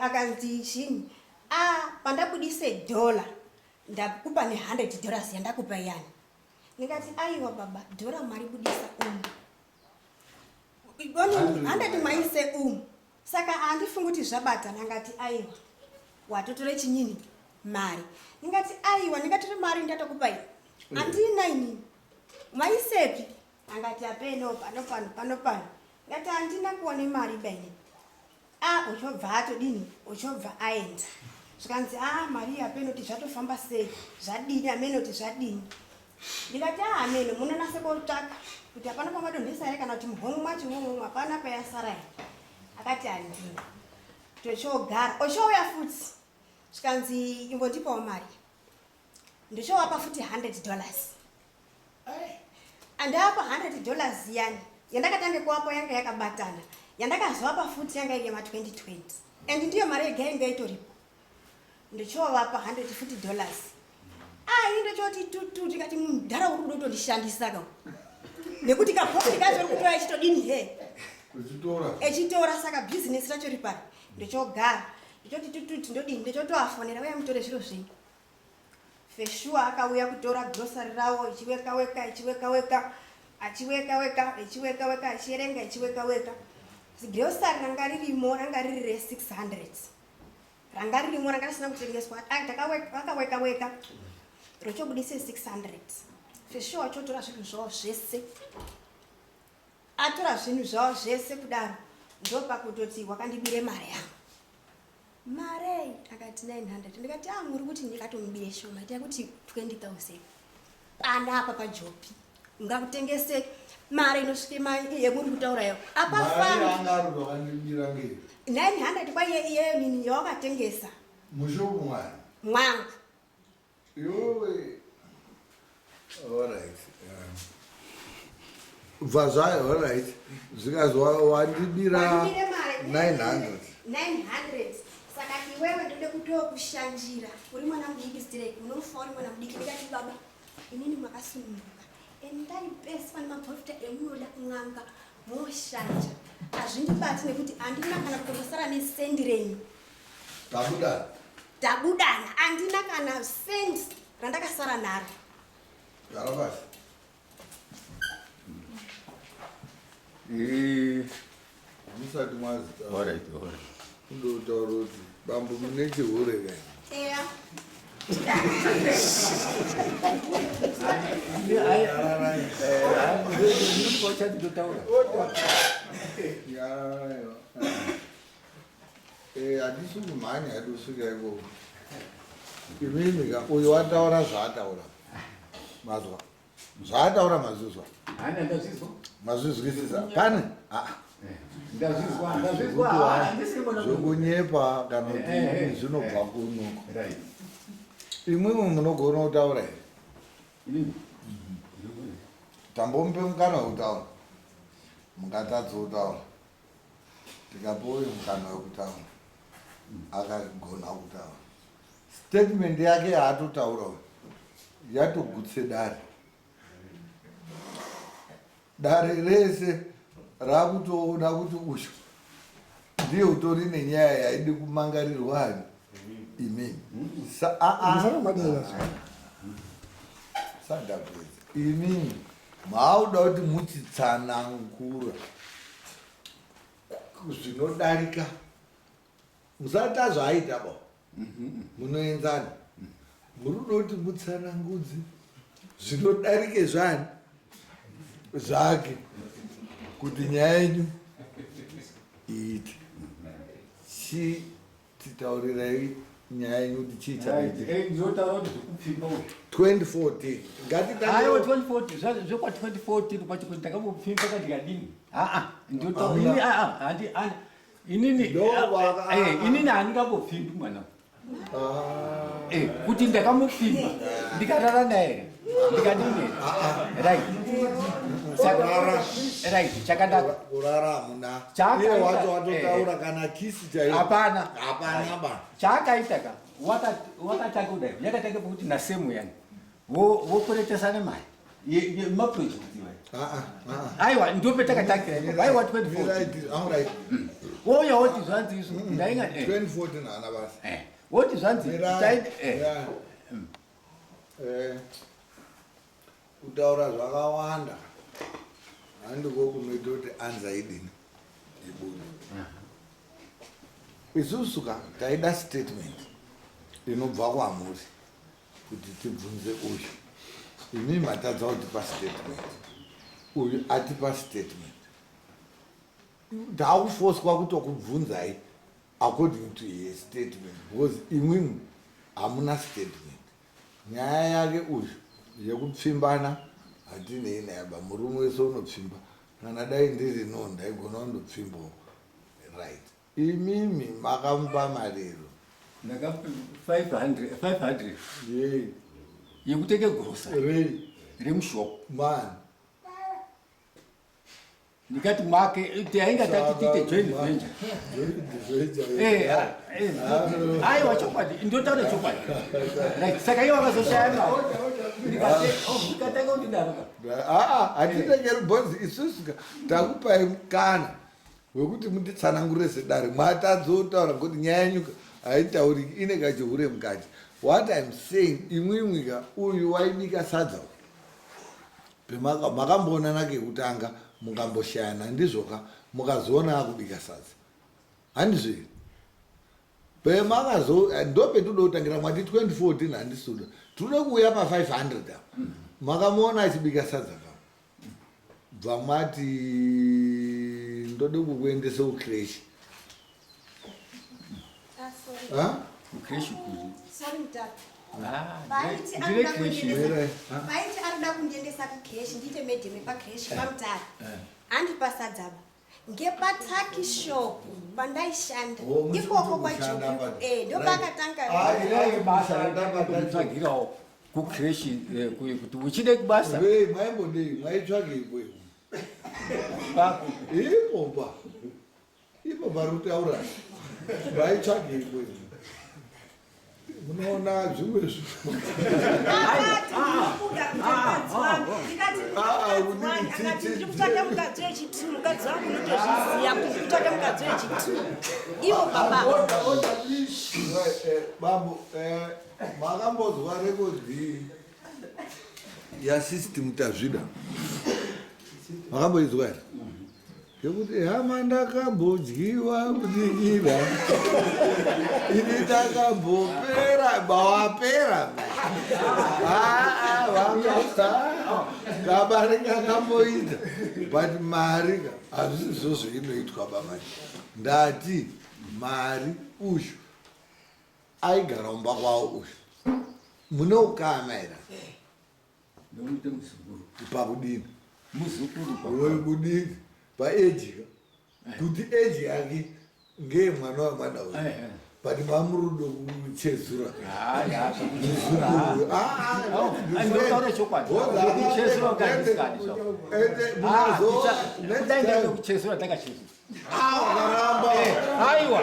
Speaker 6: Akanzi chinyi? "A, pandabudise dhola ndakupa ne$100 yandakupa iyani." Ndikati, "Aiwa baba, dhora maribudisa umu, oni 100 maise umu, saka handifungi kuti zvabatana." Angati, "Aiwa, watotore chinyini? Mari." Ndingati, "Aiwa, ndingatore mari ndatokupai? Handina inini, maisepi?" Angati, "Apeno pano pano pano pano." Ngati, "Handina kuone mari baini." A, uchobva atodini? Uchobva aenda. Zvikanzi, "A, mari iyi apeno kuti zvatofamba sei, zvadini, amene kuti zvadini." Ndikati, "A, amene munonase kotsvaka kuti hapana pamadonhesa here, kana kuti muhomwe mwacho imomo hapana payasara here." Akati, "Handina." Tochogara, ochouya futi, zvikanzi, "Imbondipawo mari." Ndichovapa futi $100. Andapa $100 yani yandakatange kuwapa yanga yakabatana, yandakazovapa futi yanga iri yema2020, and ndiyo mari yega yanga itoripo. Ndichovapa 100 futi dollars. Ai, ndochoti tutu, tikati mudhara uri kuda kutondishandisa ka, nekuti kaprofit kacho uri kutora ichitodini he?
Speaker 1: Uchitora.
Speaker 6: Echitora, saka bhizinesi racho ripari? Ndochogara, ndichoti tututi, ndodini? Ndochotoafonera, "Uya mutore zviro zvenyu." Feshuwa akauya kutora grocery rawo, ichiweka weka, ichiweka weka, achiweka weka, ichiweka weka, achierenga, ichiweka weka. Grocery ranga ririmo ranga riri re600, ranga ririmo, ranga risina kutengeswa. Ah, vakaweka weka, rochobudise 600. Feshuwa achotora zvinhu zvavo zvese. Atora zvinhu zvavo zvese kudaro, ndopakutoti, "Wakandibire mari yangu." "Mari?" Akati, "900." Ndikati, "A, muri kuti ndikatomubire shoma, ita kuti 20,000 panapa pajopi, ungakutengese mari inosvike yemuri kutaura yo?"
Speaker 1: Mari
Speaker 6: Apafambi.
Speaker 1: yanga ari wakandibira ngei?
Speaker 6: 900 kwaiye iyeyo nini yawakatengesa.
Speaker 1: Mushopu mwani?
Speaker 6: Mwangu.
Speaker 1: Iwewe, alright, bva zvayo, alright, zvikazi wandibira
Speaker 6: Wandibire mari
Speaker 1: 900.
Speaker 6: 900, saka iwe Iwewe ndode kutokushanjira uri mwana mudiki stereki unofa uri mwana mudiki. Ndikati baba inini makasununguka endai pese pane maprofita emunoda kun'anga moshanja hazvindibati nekuti handina kana kutombosara nesendi renyu.
Speaker 1: Tabudana.
Speaker 6: Tabudana handina kana sendi randakasara naro.
Speaker 1: Gara pasi. Musati mwazita.
Speaker 3: Alright, alright.
Speaker 1: Kundotaura kuti bambo mune chihure kai.
Speaker 6: Eya.
Speaker 1: Handisi kumhanya hedu kusvika ikoko. Imimi ka uyu wataura zvaataura. Mazwa. Zvaataura mazvizwa.
Speaker 3: Hana ndazvizwa.
Speaker 1: Mazvizwisisa. Pane? Ah.
Speaker 3: Ndazvizwa, ndazvizwa. Handisi mwana.
Speaker 1: Zvokunyepa kana kuti zvinobva kuno.
Speaker 3: Right.
Speaker 1: Imwimwi munogona kutaura here?
Speaker 3: Inini.
Speaker 1: Tambomupe mukana wekutaura. Mungatadza kutaura. Tikape uyu mukana wekutaura. Akagona kutaura. Statement yake yaatotaura uyu yatogutse dare. Dare rese rakutoona kuti uyu ndiye utori nenyaya yaidi kumangarirwa ani imimi. Sandapedza. Imimi mauda kuti muchitsanangura zvinodarika musati azvaaita ba munoenzana muri kuda kuti mutsanangudze zvinodarike zvani zvake kuti nyaya yenyu iite. Chititaurirai nyaya yenyu kuti chii chakaitika.
Speaker 3: Ndinotaura kuti zvekupfimba uyu.
Speaker 1: 2014. Ngatitange.
Speaker 3: Aiwa 2014 zvekwa 2014 kwacho kuti ndakambopfimba kandikadini. Aa ndinotaura ini aa handi inini inini handingambopfimbi mwana. Kuti ndakamupfimba ndikarara naye ndikadini. Right. Saka right chakanaka.
Speaker 1: Kurara hamuna. Iye wacho watotaura kana kisi chaiyo.
Speaker 3: Hapana.
Speaker 1: Hapana ba.
Speaker 3: Chaakaita ka wakatanga kudai yakatanga pakuti nasemu yani vokweretesana mari yemaproject iwayo. Aiwa ndopetakatangira aiwa 2014. Wouya woti zvanzi izvo ndainga
Speaker 1: 2014 haana basa.
Speaker 3: Woti zvanzi
Speaker 1: Kutaura zvakawanda handiko kunoita kuti anza idini ibude. Isusu ka taida statement inobva kwamuri kuti tibvunze uyu. Imi matadza kutipa statement. Uyu atipa statement. Takufoswa kutokubvunzai according to his statement because imwimwi hamuna statement. Nyaya yake uyu yekupfimbana hatinei naye ba murume wese unopfimba. Kana dai ndiri no ndaigona kundopfimbawo. Right. Imimi makamupa marero.
Speaker 3: Ndakamupa 500.
Speaker 1: Yei.
Speaker 3: Yekutenge grosa.
Speaker 1: Rei.
Speaker 3: Remushop.
Speaker 1: Man.
Speaker 3: Ndikati make tainga tati tiite joint venture.
Speaker 1: Joint venture.
Speaker 3: Aiwa chokwadi ndotaura chokwadi. Right saka iwo akazoshaya mari. Ndikatanga kundidaro ka.
Speaker 1: Hatitengeri bhonzi isusu ka takupai mukana wekuti mutitsanangurire sedare matadzotaura ngokuti nyaya yenyu haitauriki ine kachihure mukati. What I'm saying imwimwi ka uyu waibika sadza uyu. Makamboonana kekutanga mukamboshayana ndizvoka mukazoona akubika sadza handizvo here pemakazo ndopetinoda kutangira mwati 2014 handisuda tinoda kuuya pa 500 apa makamuona achibika sadza ka bva mwati ndode kukuendesa kucreche.
Speaker 3: Kucreche kuri
Speaker 6: Sorry mutatu. Vaiti arikuda kundiendesa kucreche ndiite madam epacreche pamutare. Handipa sadzaba. Ngepataki shop pandaishanda. Ikoko kwaJuku. Ndopakatanga.
Speaker 3: Basa randakatsvagirawo kucreche kuti uchide kubasa.
Speaker 1: Maimbodei maitsvagei ipo pa ipo pari kutaura maitsvagei. Munoona zvimwe
Speaker 6: zvinhu. Ndiri kutsvaka mukadzi wechitu, mukadzi wangu unotozviziva kuti ndiri kutsvaka mukadzi wechitu. Ivo baba.
Speaker 1: Bambo, makambozwa rekodhi yasystem Tazvida? Makamboizwa here? Yekuti hama ndakambodyiwa kudikira ini ndakambopera bawapera kabari kakamboita but mari ka hazvisizvo zveinoitwa bamai ndati mari uyu aigara umba kwawo uyu mune ukama here?
Speaker 3: Ndomuita muzukuru.
Speaker 1: Pakudini?
Speaker 3: Muzukuru
Speaker 1: pakudini? Paeji ka kuti eji yake ngeye mwana wamwana uyu but mamurudo kuchezura.
Speaker 3: Ndotaura chokwadi, kuchezura kandisikadi zvako. Kudai ndaida kuchezura ndakachezura.
Speaker 1: Wakaramba.
Speaker 3: Aiwa,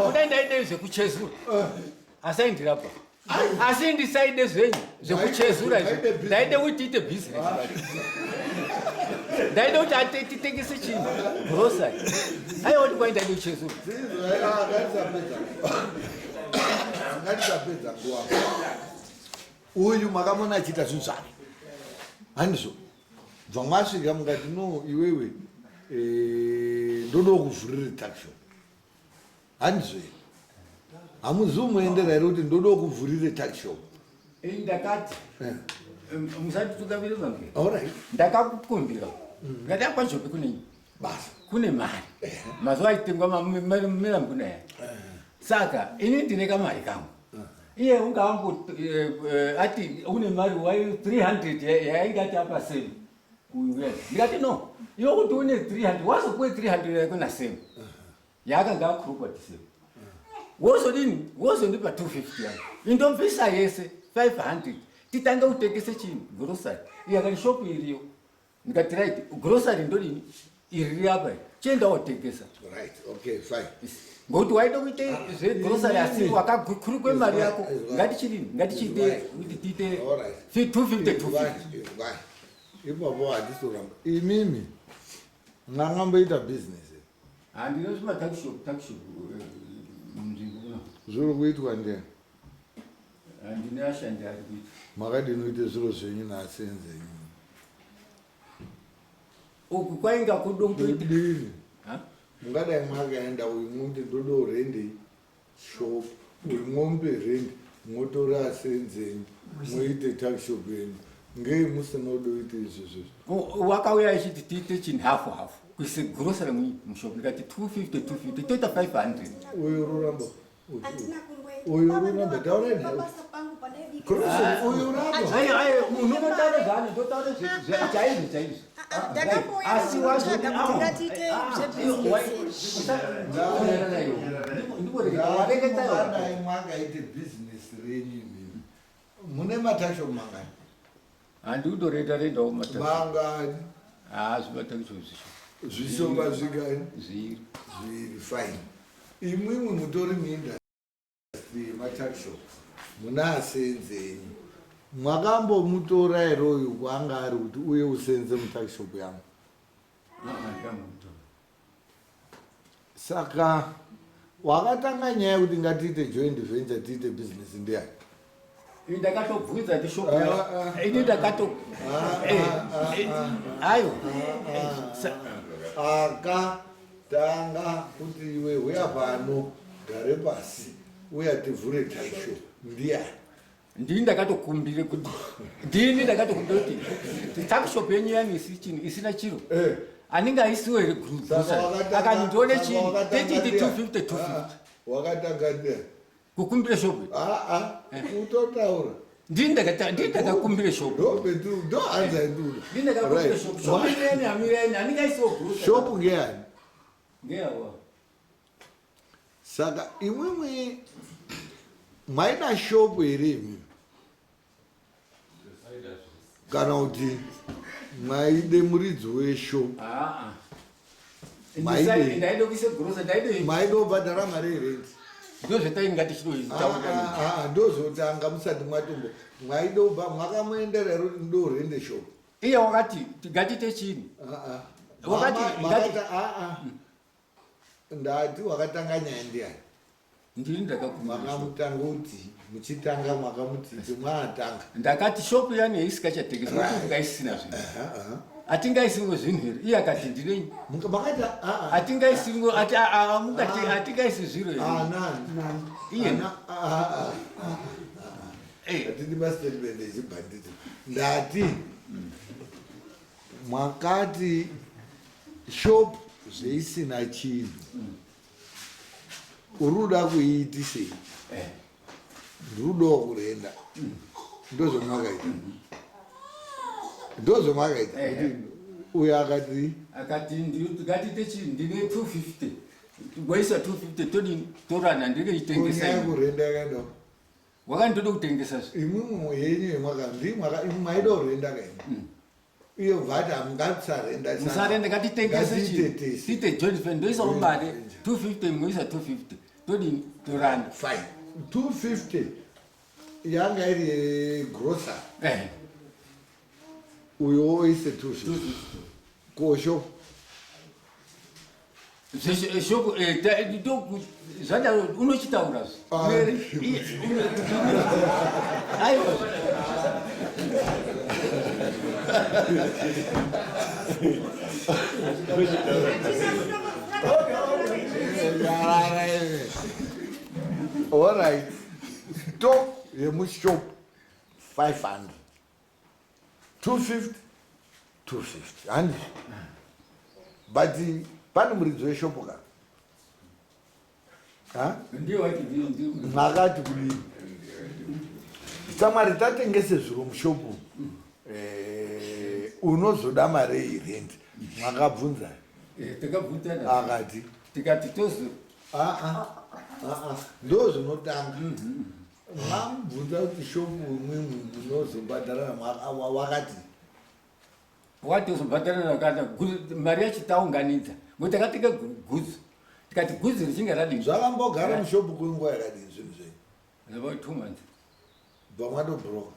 Speaker 3: kudai ndaida zvekuchezura asi aindirapa, asi ndisaide zvenyu zvekuchezura izvi. Ndaide kuti tiite business, ndaide kuti titengese chinhu, grocery. Aiwa, kuti kwai ndaide kuchezura.
Speaker 1: Ngatisapedza nguva. Uyu makamona achiita zvinhu zvake, handizvo? Bva mwasvika mukati, "No, iwewe, ndoda kuvhurire tuckshop," handizvo here? Hamuzi umuendera here kuti ndoda kuvhurire tuckshop?
Speaker 3: Ini ndakati, musatitungamire pamberi.
Speaker 1: Alright.
Speaker 3: Ndakakukumbira, ndikati akwajope kune
Speaker 1: basa,
Speaker 3: kune mari. Mazuva aitengwa mirambuno aya. Saka ini ndine kamari kangu, iye ungaangu ati une mari wai 300 yainge ati apa semu. Ndikati, "No, iwe kuti une 300, wazopuwe 300 yako nasemu yaakanga akurukwa tisemu, wozodini? Wozondipa 250 yangu, indobvisa yese 500, titange kutengese chinhu, grocery." Iye akati shopu iriyo. Ndikati, "Right, grocery ndodini? Iri riri apa iri, chienda wotengesa."
Speaker 1: Right, okay, fine.
Speaker 3: Ngokuti waida kuite zvegrocery, asi wakakurukwe mari yako. Ngatichidini? Ngatichiite kuti tiite 250 250.
Speaker 1: Ipapo hatisoramba. Imimi mwangamboita business?
Speaker 3: Handina, zvimatuckshop tuckshop munzvimbo muno.
Speaker 1: Zviri kuitwa ndiani?
Speaker 3: Handina, ashandi ari kuita.
Speaker 1: Makadini kuite zviro zvenyu naasenzenyu?
Speaker 3: Uku kwainga kudo kutoita.
Speaker 1: Kudini? Mungadai mwakaenda, uyu muti ndodo rendi shop, uyu mombe rendi, motora asenzenyu, moite tuckshop yenyu. Ngei musina kudoite izvozvo?
Speaker 3: Wakauya achiti tiite chinhu hafu hafu, kuise grocery mushop. Ndikati 250 250, toita 500.
Speaker 1: Uyu ruramba.
Speaker 6: Handina
Speaker 1: Uyu ruramba, taurai naye.
Speaker 6: Pabasa pangu pandaibika.
Speaker 1: Grocery, uyu ramba.
Speaker 3: Ayo ayo, munhu unotaura zvaano, ndotaura chaizvo chaizvo.
Speaker 6: Ndakambouya
Speaker 3: Asi
Speaker 6: kuzotsvaga kuti ngatiite zvebusiness.
Speaker 1: Mungadai mwakaite bhizinesi renyu imimi. Mune matuckshop mangani?
Speaker 3: Handi kundorenda rendawo mata.
Speaker 1: Mangani?
Speaker 3: Ha, zvimatuckshop zvisho.
Speaker 1: Zvishoma zvikani?
Speaker 3: Zviri.
Speaker 1: Zviri, fine. Imwimwi mutori muindustry yematuckshop, muna asenzenyu. Mwakambomutora here uyu kwaanga ari kuti uye usenze mutuckshop yangu? Saka wakatanga nyaya yekuti ngatiite joint venture, tiite business, ndiani?
Speaker 3: Ini ndakatobvunza ti shop ini ndakato ayo.
Speaker 1: Akatanga kuti iwe huya pano, gare pasi, uya tivhure tuckshop, ndiani?
Speaker 3: Ndini ndakatokumbire kuti, ndini ndakatokumbira kuti tuckshop yenyu yani isina chiro anenge aisiwo here?
Speaker 1: Saka
Speaker 3: Akati ndione
Speaker 1: saka
Speaker 3: chini
Speaker 1: wakatanga
Speaker 3: techiti
Speaker 1: ndiani?
Speaker 3: 250 250.
Speaker 1: Ah, wakatanga ndiani?
Speaker 3: Kukumbira shop?
Speaker 1: Aa, utotaura.
Speaker 3: Ndini ndakakumbira shop.
Speaker 1: Ndo hanza ndura.
Speaker 3: Ndini ndakakumbira shop, shop yenyu yamireni anenge aisiwo grocery.
Speaker 1: Shop ngeyani?
Speaker 3: Ngeyawa.
Speaker 1: Saka imwimwi maida shop here imimi, kana kuti mwaide muridzi weshop?
Speaker 3: Ndaide kuise grocery, ndaide.
Speaker 1: Maide kubhadhara mari yerenti?
Speaker 3: Ndozvetainga tichitoitaura.
Speaker 1: Ah, ah, ndozotanga musati mwatombo mwaidobva mwakamuendera here kuti ndorende shop?
Speaker 3: Iye wakati ngatite chini.
Speaker 1: Ah, ah.
Speaker 3: Wakati
Speaker 1: Makata ah, ah. Ndati wakatanga nyaya ndiani?
Speaker 3: Ndini ndakakumbira.
Speaker 1: Makamutanga kuti muchitanga makamuti mwatanga.
Speaker 3: Ndakati shopu yani isikachatengeswa
Speaker 1: Right.
Speaker 3: kuti isina zvinhu. Hatingaisiwo zvinhu here? Iye akati ndinei.
Speaker 1: Makati ah, ah.
Speaker 3: Hatingaisiwo ati ah, ah, mungati
Speaker 1: Ah.
Speaker 3: hatingaisi zviro here?
Speaker 1: Ah, nani?
Speaker 3: Iye.
Speaker 1: Ana- ah, ah, ah.
Speaker 3: Eh.
Speaker 1: Hatidi mastatement echibhanditi. Ndati mwakati shop zveisina chinhu uri kuda kuiitisei? Ndiri kudawo kurenda. Ndozvamwakaita, ndozvamwakaita.
Speaker 3: Eh.
Speaker 1: Kuti uyo akati
Speaker 3: Akati ngatite chii, ndine 250, goisa 250, todini, torana ndinoitengesa.
Speaker 1: Kunyaya
Speaker 3: Ini
Speaker 1: kurenda yakaendawo.
Speaker 3: Wakanditoda kutengesa zve.
Speaker 1: Imwimwe yenyu yemwaka maida kurenda kaini, iyo bvati hamungatisarenda.
Speaker 3: Musarenda, ngatitengese chii.
Speaker 1: Ngatiitetese.
Speaker 3: Tiite joint venture, ndoisawo mari 250, moisa 250, todini, torana.
Speaker 1: Fine, 250 yanga iri grocery. Uyo oise 250 kosho.
Speaker 3: Shoko zvadaro unochitaura zve.
Speaker 1: Ah.
Speaker 3: Aiwa.
Speaker 1: Yarara iwe. Alright, stock yemushop 500, 250, 250, handizvo? But pane muridzi weshopu ka? Ha?
Speaker 3: Ndiyo wati
Speaker 1: Makati kudini? Samwari tatengese zviro mushopu, unozoda mari yerent? Makabvunza?
Speaker 3: Takabvunzana.
Speaker 1: Akati
Speaker 3: tikati tozo
Speaker 1: Ah, ah, ah, ah. Ndo zvinotanga mamubvunza kuti shopu imwimwi munozobhadharana, wakati
Speaker 3: Watozobhadharana kana mari yacho taunganidza, ngokuti takatenga guzu, tikati guzu richinge radini.
Speaker 1: Zvakambogara mushopu kwenguva yakadini zvinhu zvenyu?
Speaker 3: About 2 months.
Speaker 1: Bva mwatobhuroka.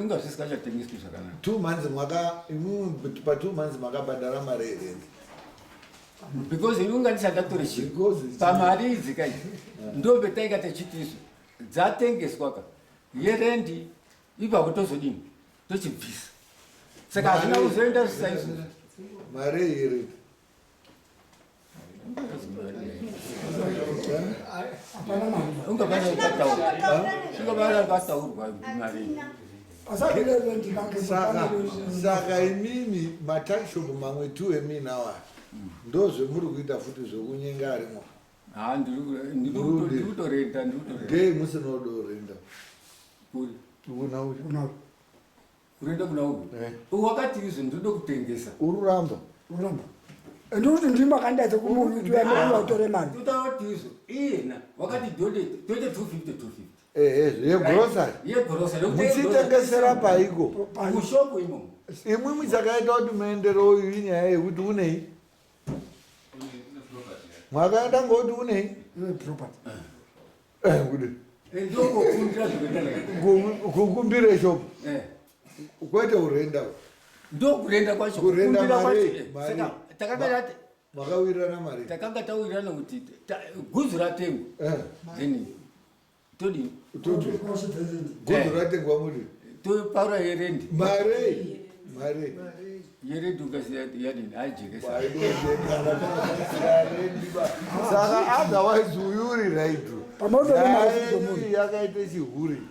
Speaker 3: Unga zvisikachatengeswi zvakanaka.
Speaker 1: 2 months, mwaka imwimwi pa 2 months makabhadhara mari yerent?
Speaker 3: Because inunga ndisati ndatore chiro
Speaker 1: Because
Speaker 3: pamari idzi kai, ndombe tainga techitiso dzatengeswa ka yerendi, ipapo tozodini, tochibvisa, saka hazvina kuzoenda zvisaizvozvo.
Speaker 1: Mari yerent?
Speaker 4: Hapana mari.
Speaker 3: Unga pane ukataurwa, unga pane ukataurwa mari.
Speaker 4: Pasabile rendi kange.
Speaker 1: Saka imimi matuckshop mamwe two eminawa, ndo zvemuri kuita futi zvokunyenga arimo?
Speaker 3: Ha, ndiri kutorenda, ndiri kutorenda.
Speaker 1: Ngei musinodorenda?
Speaker 3: Kuri?
Speaker 1: Kuna uyu.
Speaker 4: Kuna
Speaker 3: Kurenda kuna uyu? Wakati izvo ndinoda kutengesa.
Speaker 1: Ururamba.
Speaker 4: Uramba. Ndikuti ndimi makandaidza kumuyu tuyambe utore mari.
Speaker 3: Totaura izvo, iyena wakati toite 250 250.
Speaker 1: Ehe, yegrocery.
Speaker 3: Yegrocery.
Speaker 1: Muchitengesera paiko?
Speaker 3: Kushopu imomo.
Speaker 1: Imwimwi chakaita kuti muendere uyu inyaya yekuti unei? Mwakaenda ngokuti unei?
Speaker 4: Property.
Speaker 1: Kuti
Speaker 3: Ndokokundira zvekuita.
Speaker 1: Kukumbire shopu, kwete urenda.
Speaker 3: Ndokurenda kwacho.
Speaker 1: Kurenda
Speaker 3: Kukundira
Speaker 1: mari.
Speaker 3: kwacho.
Speaker 1: Mari.
Speaker 3: Saka takanga tati
Speaker 1: Makawirirana mari.
Speaker 3: Takanga tawirirana kuti guzu ratengwa, then todini?
Speaker 1: Guzu ratengwa muri
Speaker 3: Topaura yerendi.
Speaker 1: Mari, mari.
Speaker 3: Yerendi ukasiya yadini, ajekesa.
Speaker 1: Saka otherwise uyu uri right.
Speaker 4: Pamoto nemari
Speaker 1: Nyaya
Speaker 4: dzomunhu.
Speaker 1: yakaita chihuri,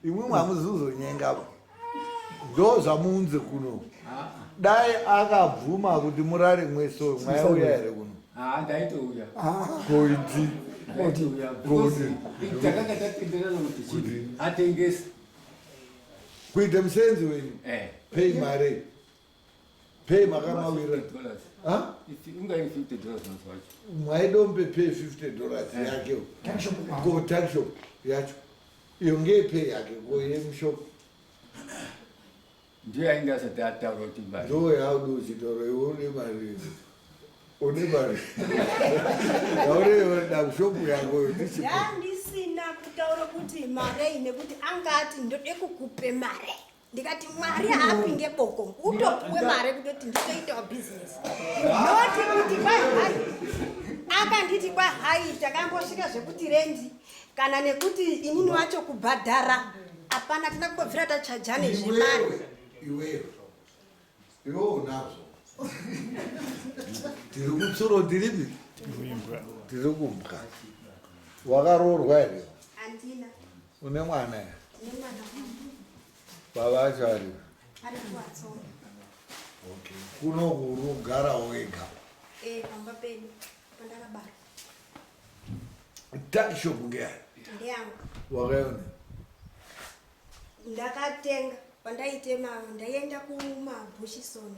Speaker 1: imwimwe hamuzuzonyengava, ndo zvamuunze kuno. Dai akabvuma kuti murare mweso, mwaiuya here kuno?
Speaker 3: Ha, ndaitouya.
Speaker 1: Koiti.
Speaker 3: Ndaitouya because takanga tatenderana kuti chii, atengese.
Speaker 1: Kuita musenzi wenyu? Pei mari, pei makamawira.
Speaker 3: $50.
Speaker 1: Ha?
Speaker 3: Ungai $50 mazuva acho.
Speaker 1: Mwaidombe pay $50 yake ko tuckshop yacho iyo ngepay yake ko yemushop?
Speaker 3: Ndiyo ainge asati ataura kuti mari.
Speaker 1: Ndo yauda uchitaura iwe une mari. Une mari yaureva kushopu yako ndichipo.
Speaker 6: Ndandisina kutaura kuti marei nekuti angati ndode kukupe mare. Ndikati Mwari haapi ngeboko, utopuwe mare kutoti nditoitawo bhizinesi. Noti kuti kwai hai, akanditi kwai hai, takambosvika zvekuti rendi kana nekuti inini wacho kubhadhara hapana, tina kumbobvira tachajane zvemari.
Speaker 1: Iwewe, iwewe, iwe unazvo. Tiri kutsuro tiripi? Tiri kumbwa. Wakaroorwa here?
Speaker 6: Handina.
Speaker 1: Une mwana here?
Speaker 6: Nemwana wangu.
Speaker 1: Baba acho ari?
Speaker 6: Ari kuwatsonga.
Speaker 1: Okay. Kuno uri kugara wega.
Speaker 6: Eh, pamba pedu pandakabarwa.
Speaker 1: Tuckshop ngeyani?
Speaker 6: Ndeyangu.
Speaker 1: Wakaiona?
Speaker 6: Ndakatenga pandaitema ndaienda kumabhushisoni.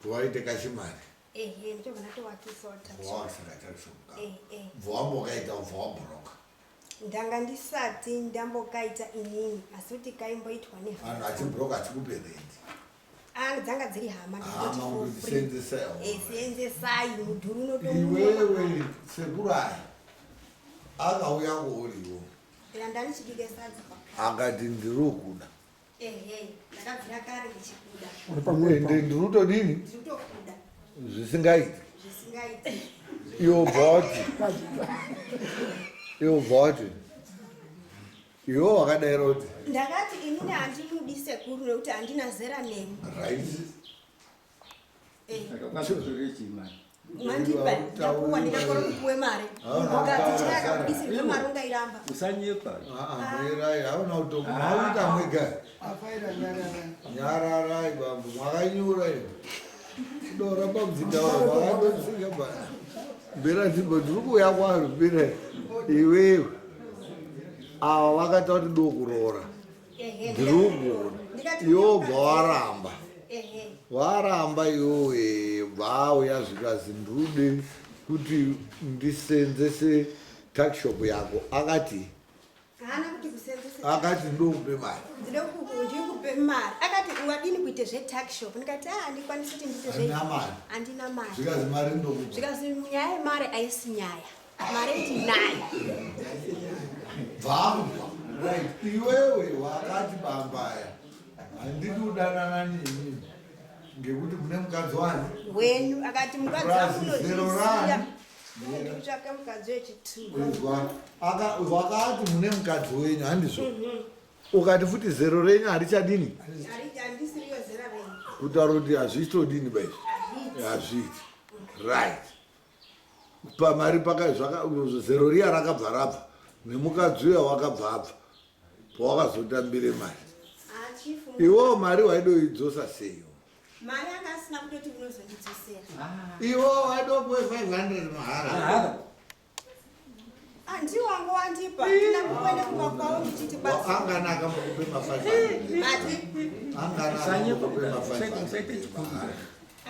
Speaker 1: Waite kachimari.
Speaker 6: Ehe, ndobva ndatowakisawo tuckshop.
Speaker 1: Wawakisaka tuckshop ka.
Speaker 6: Eh, eh.
Speaker 1: Bva wakaita bva wabhuroka.
Speaker 6: Ndanga ndisati ndambokaita inini asi kuti kaimboitwa nehama.
Speaker 1: Vanhu vachibhuroka achikupe rendi.
Speaker 6: Ah, dzanga dziri hama
Speaker 1: Hama
Speaker 6: ndinoti for
Speaker 1: unoti
Speaker 6: free.
Speaker 1: seenzesai.
Speaker 6: Eh, seenzesai mudhuri unotomuwa.
Speaker 1: Iwewe sekuru aya akauya kuuriwo
Speaker 6: Ndanga ndichibika sadza.
Speaker 1: akati ndiri kuda.
Speaker 6: Ehe, ndakabvira kare ndichikuda.
Speaker 4: Uri pamwoyo
Speaker 1: Ende
Speaker 4: pangu.
Speaker 1: ndiri kutodini?
Speaker 6: Ndiri kutokuda
Speaker 1: Zvisingaiti.
Speaker 6: zvisingaiti.
Speaker 1: Iwe ubva wati. Iwe ubva wati. Iwe wakadaira kuti
Speaker 6: Ndakati inini handimudi sekuru nekuti handina zera nemi.
Speaker 1: right.
Speaker 6: Eh.
Speaker 3: Saka
Speaker 6: Mandipa ndapuwa ndingakora kupuwe mari.
Speaker 1: Hauna
Speaker 6: Ukati
Speaker 1: kutaura,
Speaker 6: chiraka
Speaker 1: Sarah.
Speaker 6: kubisirwa mari ungairamba.
Speaker 3: Usanyepa.
Speaker 1: Ah, mirai hauna kuto mauita mwega.
Speaker 9: Afaira nyarara.
Speaker 1: Nyararai bambo mwakanyura imi. Kudoramba muchitaura mwakandosvika bana. Mbira dzimbo ndiri kuuya kwazvo mbira iwewe. Ava vakaita kuti ndokuroora.
Speaker 6: Ehe.
Speaker 1: Ndiri kuona.
Speaker 6: Ndikati
Speaker 1: Iwe ubva waramba.
Speaker 6: Ehe.
Speaker 1: Waramba iwewe bvauya zvikazi ndiri kuti ndisenzese tuckshop yako. Akati
Speaker 6: Haana kuti kusenzesa.
Speaker 1: akati ndokupe mari.
Speaker 6: Ndikupe mari. Akati wadini kuite zvetuckshop. Ndikati ah handikwanisi kuti ndiite zve.
Speaker 1: Handina mari.
Speaker 6: Handina mari.
Speaker 1: Zvikazi mari ndokupa.
Speaker 6: Zvikazi nyaya yemari haisi nyaya. Mari ndinayo.
Speaker 1: Bvakupa. Right. Iwewe wakati bambaya. Handidi kudanana nemi ngekuti mune mukadzi wani.
Speaker 6: Wenyu akati mukadzi
Speaker 1: Prazi
Speaker 6: wangu
Speaker 1: zero
Speaker 6: unozviziya.
Speaker 1: rani.
Speaker 6: Ndikutsvaka mukadzi wechitwo.
Speaker 1: Izwa. Wakati mune mukadzi wenyu handizvo. Ukati futi zero renyu harichadini.
Speaker 6: Handisiriyo zera renyu.
Speaker 1: Kutaura kuti hazvichitodini baizvi.
Speaker 6: Hazviiti.
Speaker 1: Hazviiti. Right. Pamari paka zvaka zero riya rakabva rabva nemukadzi uya wakabva abva pawakazotambire mari.
Speaker 6: Ah, chifu.
Speaker 1: Iwewo mari waidoidzosa sei?
Speaker 6: Mari anga asina kutoti unozondidzosera.
Speaker 1: Iwewo waidopuwe 500 mahara.
Speaker 6: Ah, ndiwo wanga wandipa. Ndina kuenda kumba kwavo ndichiti basi.
Speaker 1: Anganaka mukupe ma 500.
Speaker 6: Mati
Speaker 1: Anganaka mukupe ma 500. mahara.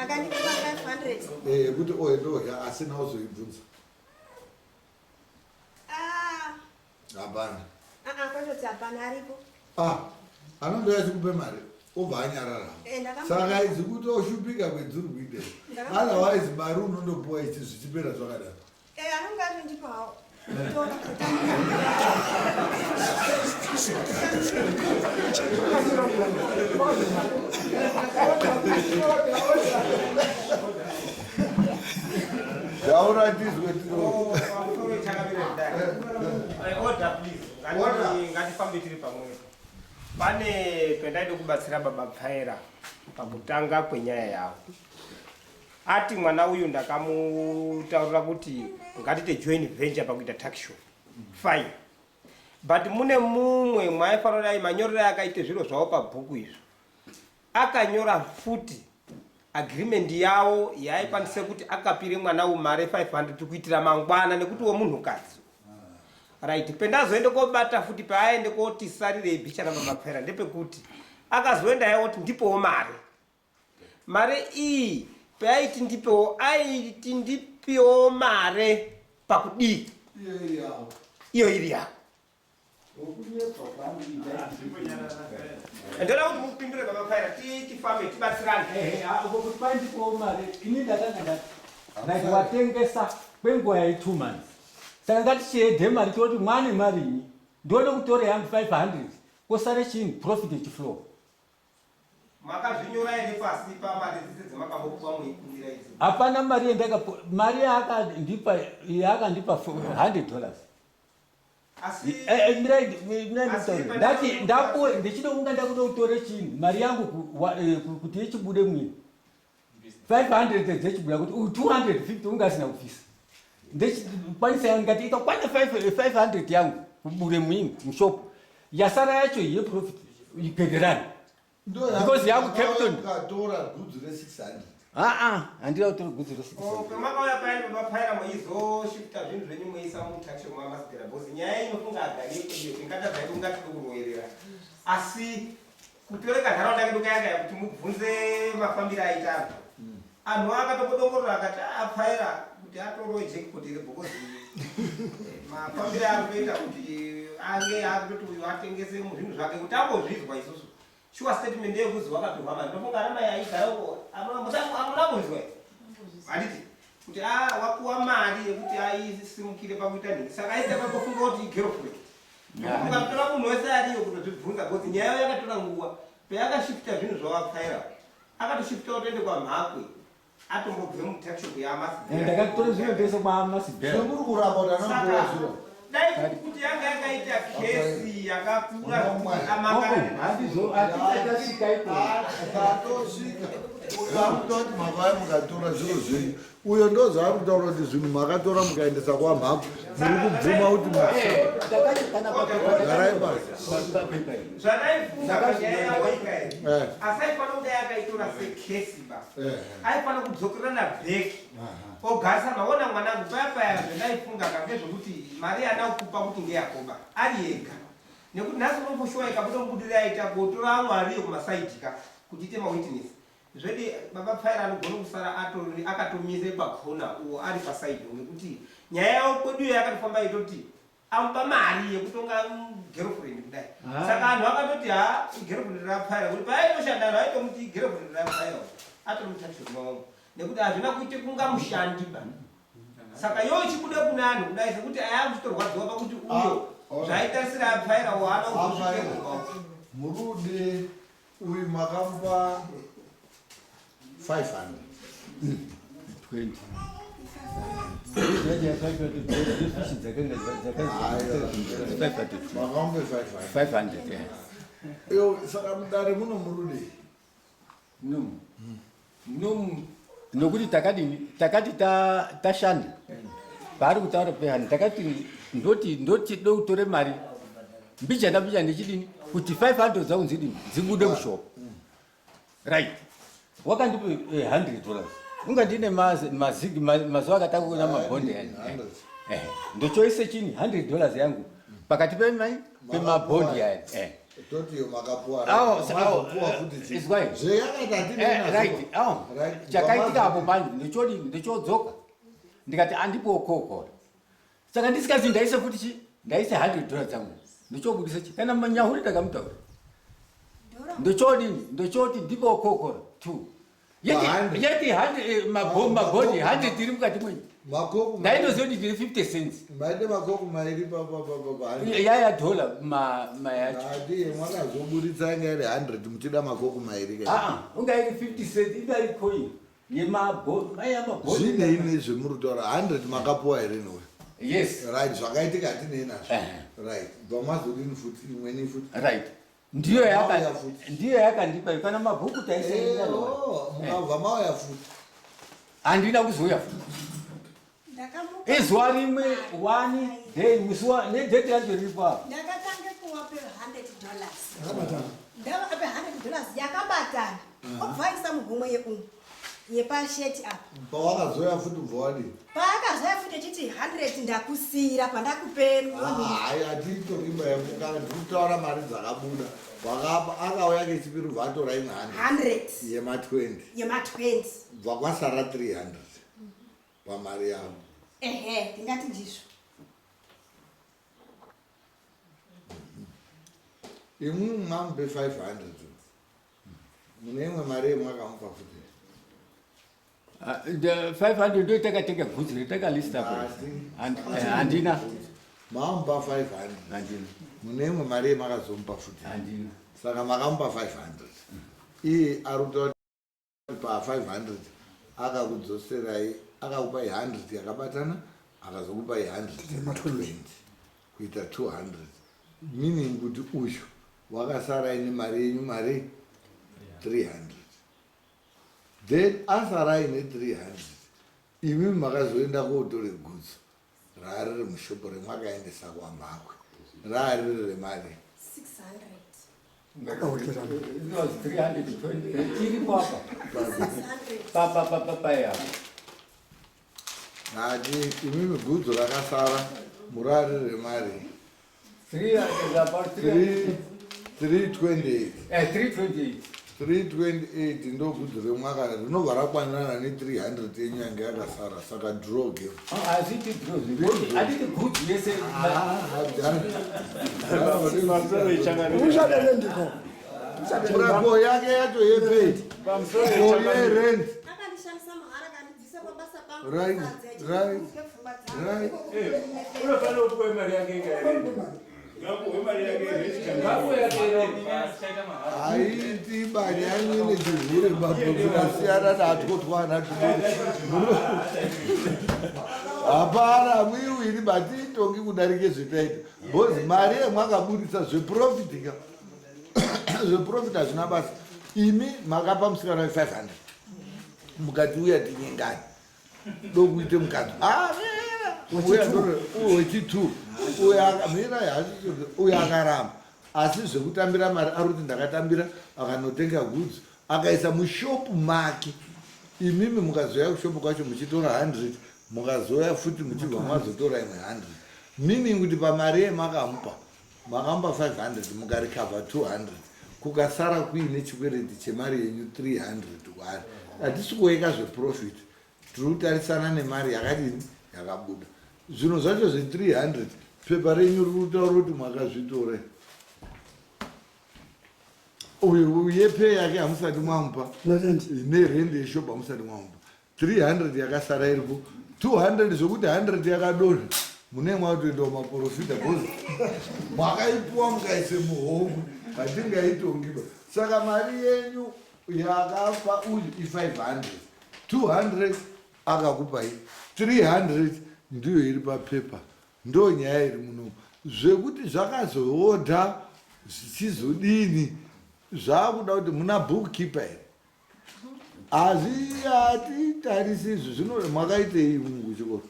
Speaker 6: akandipa 500.
Speaker 1: Eh, kuti oye ndoya asina uzoibvunza.
Speaker 6: Ah,
Speaker 1: Hapana.
Speaker 6: ah, ah, kwatoti hapana aripo.
Speaker 1: Ah, anondoya achikupe mari obva anyarara.
Speaker 6: Eh, ndakamu-
Speaker 1: Saka idzi kuti oshupika kwedziri kuita. Otherwise mari unondopuwa ichi zvichipera zvakadaro.
Speaker 6: Eh, anonge atondipa hawo.
Speaker 1: Taura tizwe tiro.
Speaker 5: Pamusoro chakamira kudai. Order please.
Speaker 1: Order.
Speaker 5: Ngatifambe tiri pamwepo. Pane pendaida kubatsira baba Pfaira pakutanga kwenyaya yavo. Ati mwana uyu ndakamutaurira kuti ngatite joint venture pakuita tuckshop. Fine. But mune mumwe mwaifanira dai manyorero akaite zviro zvavo pabhuku izvo. Akanyora futi agreement yavo yaikwanise kuti akapire mwana uyu mari 500 kuitira mangwana nekuti womunhukadzi. Right, pendazoende kobata futi paaende koti sarirei bhicha rababa Pfaira ndepekuti akazoenda yawo kuti ndipowo mari. Mari iyi paaiti ndipewo aiti ndipewo mari pakudii
Speaker 1: Iyo iri yavo.
Speaker 5: iyo iri yako. Ndoda kuti mupindure baba Pfaira tifambe tibatsirane.
Speaker 3: Ehe, ah, uko kuti paindipowo mari ini ndakanga ndati Like watengesa kwenguva ye 2 months. Saka ngatichiedhe mari toti mwane marinyi. Ndione kutora yangu 500 kosare chini profit yechiflow.
Speaker 5: Makazvinyora here pasi pamari dzese dzamakambopuwa muikumbira idzi?
Speaker 3: Hapana mari yandakapu mari yaakandipa yaakandipa 100 dollars.
Speaker 5: Asi
Speaker 3: eh, eh, mirai mirai ndikutaurire. Ndati ndapuwe ndichida kunga ndakuda kutore chini mari yangu eh, kuti ichibude mwini. 500 dzechibuda kuti 250 unga asina kubvisa. Ndechikwanisa yangu ngati ikakwana 500 yangu kubude mwini mushop. Yasara yacho yeprofit igederani. Because yangu capital
Speaker 1: ukatora goods re 600.
Speaker 3: Aa, handina kutora goods re 600.
Speaker 5: Oh, pamakauya payani papaira moizoshifta zvinhu zvenyu moisa mutaxi mamasidhera because nyaya inofunga agariko iyo tingatadza hedu kunga tiri kuroverera asi kutoreka nharaunda kedu kaya kaya kuti mubvunze mafambiro aita anhu anhu akatokodongorora akati apfaira kuti atorowe jackpot iri because mafambiro akutoita kuti ange akutoti uyu atengese zvinhu zvake kuti ambozvizwa isusu shuwa statement yekuzi wakapihwa mari ndofunga ana mai aigara uko amuna kunzwa handiti kuti a wapuwa mari yekuti aisimukire pakuita nhingi saka aita pakufunga kuti igirlfriend ukatora munhu wese ariyo kutozvibvunza bcause nyaya yakatora nguva payakashifta zvinhu zvawapfaira akatoshifta otoende kwamhakwe atombobve mutakshop yaamasi
Speaker 3: ndakatora zviro zvese kwaamasi
Speaker 1: zvemuri kuramba kuti anambuya zviro
Speaker 5: dai kuti yanga yakaita kesi yakakura
Speaker 1: amangaatosvika akutoti makauya mukatora zviro zvenyu uyo ndozvaari kutaura kuti zvinhu makatora mukaendesa kwamhapo muri kubvuma kuti garai pasi
Speaker 5: zvandaifunga panyaya yavo ika iyi asi aifanira kudai akaitora sekesi ba aifanira kudzokerana back ogarisa maona mwanangu paya paya zvandaifunga ka ngezvekuti mari yaana kukupa kuti ngeyakoba ari ega nekuti nhasi unomboshuwa ikabuda mubudiro yaita kotora amwe ariyo kumasaidi ka kuti ite mawitness zvedi baba pfaira anogona kusara atori akatomise pakona uwo ari pasaidi nekuti nyaya yavo kweduyo yakatofamba itoti amupa mari yekutonga girlfriend kudai ah. saka anhu akatoti ha igirlfriend rapfaira kuti paaitoshanda anhu aitomuti igirlfriend rapfaira atori mutaxi mawangu nekuti hazvina kuite kunga mushandi ba saka yo ichibuda kune anhu kudai sekuti aya akuchitorwadziwa pakuti uyo ah, zvaitarisira apfaira waana kuzosvike
Speaker 1: murude Uyu makamupa 500.
Speaker 3: 20.
Speaker 1: Makamupa
Speaker 3: 500. 500.
Speaker 1: Yo saka mudare muno murudi.
Speaker 3: No. No. Nokuti takadini takati tashanda paari kutaura pehani takati ndoti ndoti dokutore mari mbijana mbijana ndichidini kuti 500 dzangu dzidini dzibude mushop right wakandipa 100 eh, dollars unga ndine mazigi mazuva akatanga kuona mabhondi yani eh, eh, ndochoise chini 100 dollars yangu pakati pemai pemabhondi yani chakaitika apo manje ndochodini ndochodzoka ndikati andipo kokora saka ndisikazi ndaise futi chi ndaise 100 dollar dzangu ndochobudisa chi kana manyahuri ndakamutaura ndochodini ndochoti ndipo kokora two yeti yeti eh, mabhodi 100 iri mukati mwenyu ndaitoziva kuti ndiri 50 cents
Speaker 1: maite makoko mairi
Speaker 3: yaya dollar mayacho
Speaker 1: adi mwakazoburitsa inga iri 100 muchida makoko mairi
Speaker 3: ah, ah, unga iri 50 cents inga iri coin
Speaker 1: zvinei nezvemuri kutaura 100 makapuwa here nowe
Speaker 3: yes
Speaker 1: right zvakaitika hatinei nazvo right bva mazodini futi imweni futi
Speaker 3: right ndiyo yaka ndiyo yakandipa kana mabhuku taisaenda
Speaker 1: eh, oh, mukabva mauya futi
Speaker 3: handina kuzouya futi izuva rimwe one day musi wa nedate yacho riripo apa
Speaker 6: ndakatange kuvape 100 dollars ndavape 100 dollars yakabatana obva aisa muhomwe yeumwe yepasheti apa
Speaker 1: pawakazoya futi ubva wadii
Speaker 6: paakazoya futi echiti 100 ndakusiyira pandakupe
Speaker 1: hayi atiitorimba yemukana ndikutaura mari dzakabuda wakapa akauya kechipiri ubva atora imwe
Speaker 6: 100
Speaker 1: yema 20
Speaker 6: yema 20
Speaker 1: bva kwasara 300 pamari yavo
Speaker 6: ehe ndingati ndizvo
Speaker 1: imwi mamupe 500 mune imwe mari yemwakamupa futi.
Speaker 3: 500 ndo takatenga goods retakalista handina.
Speaker 1: Mamupa 500.
Speaker 3: Handina.
Speaker 1: Mune imwe mari yemakazomupa futi?
Speaker 3: Handina.
Speaker 1: Saka makamupa 500, iye ari kutaura kuti pa 500 akakudzoserai, akakupai 100 yakabatana, akazokupai 120, kuita 200, meaning kuti uyu wakasara ine mari yenyu, mari 300. Then asara aine 300, imi makazoenda kotore gutsu raariri mushopo remwakaendesa kwaMhakwe, raariri remari
Speaker 6: 600.
Speaker 4: Akawokera.
Speaker 3: It was 320, chiripo apa.
Speaker 6: 600.
Speaker 3: Papapapapaya.
Speaker 1: Ati imimi gudzo rakasara murari remari
Speaker 3: 300, about 300.
Speaker 1: 328.
Speaker 3: 328.
Speaker 1: 328 ndo gudzo remwaka rinobva rakwanirana ne300 yenyu yange yakasara, saka draw game.
Speaker 3: Hazviti draw, handiti goods yese.
Speaker 4: Uchadere ndiko.
Speaker 1: Murapo yake yacho yepei yerent.
Speaker 6: Akandishandisa mahara, akandibvisa pabasa pangu.
Speaker 1: Right.
Speaker 2: Unofanira kupuwe mari yake ega. Ngapuwe mari yake ega.
Speaker 1: Haiti mari yanyu ine chirwere bapo, zvikasiyana natwo twana tudiki hapana muiwiri batiitongi kudarike zvetaita, because mari yemwakabudisa zveprofit ka, zveprofit hazvina basa. Imi makapa musikana we500, mukati uya tinyengani, dokuite mukadzi wechi2 mira, uyo akaramba. Asi zvekutambira mari ari kuti ndakatambira, akanotenga goods akaisa mushopu make. Imimi mukazoya kushopu kwacho muchitora 100, mukazoya futi muchibva mazotora imwe 100, meaning kuti pamari yemakamupa, makamupa 500, mukarecover 200, kukasara kuine chikwereti chemari yenyu 300 kwaari. Hatisi kuweka zveprofit, tiri kutarisana nemari yakadini, yakabuda. Zvinhu zvacho zve300, pepa renyu riri kutaura kuti makazvitora. Uyu yepay yake hamusati mwamupa, nerendi yeshopu hamusati mwamupa. 300 yakasara iripo, 200, zvokuti 100 yakadonha mune mwatoendawo maprofita, because makaipuwa mukaise muhomwe, hatingaitongiba. Saka mari yenyu yakapa uyu i500, 200 akakupai, 300 ndiyo iri papepa. Ndo nyaya iri munomu. Zvekuti zvakazoodha zvichizodini, zvaakuda kuti muna bookkeeper here? Hazvi hatitarisi izvi. Zvino makaitei kuchikoro?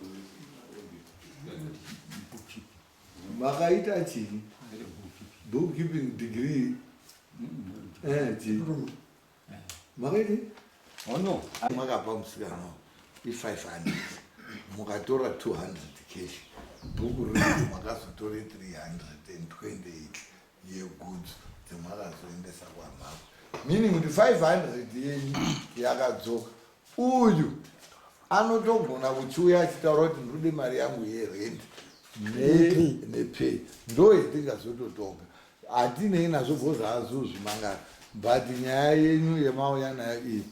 Speaker 1: Makaita chii? Bookkeeping degree, chii makaitei?
Speaker 3: Oh no.
Speaker 1: Makapa musikana i500, mukatora 200 cash. Bhuku riri makazotore 328 yegoods dzemwakazoendesa kwamhako, meaning kuti 500 yenyu yakadzoka. Uyu anotogona kuchiuya achitaura kuti ndode mari yangu yerent nepay, ndo yetingazototonga. Hatinei nazvo because haazozvimangara, but nyaya yenyu yemauya nayo iyi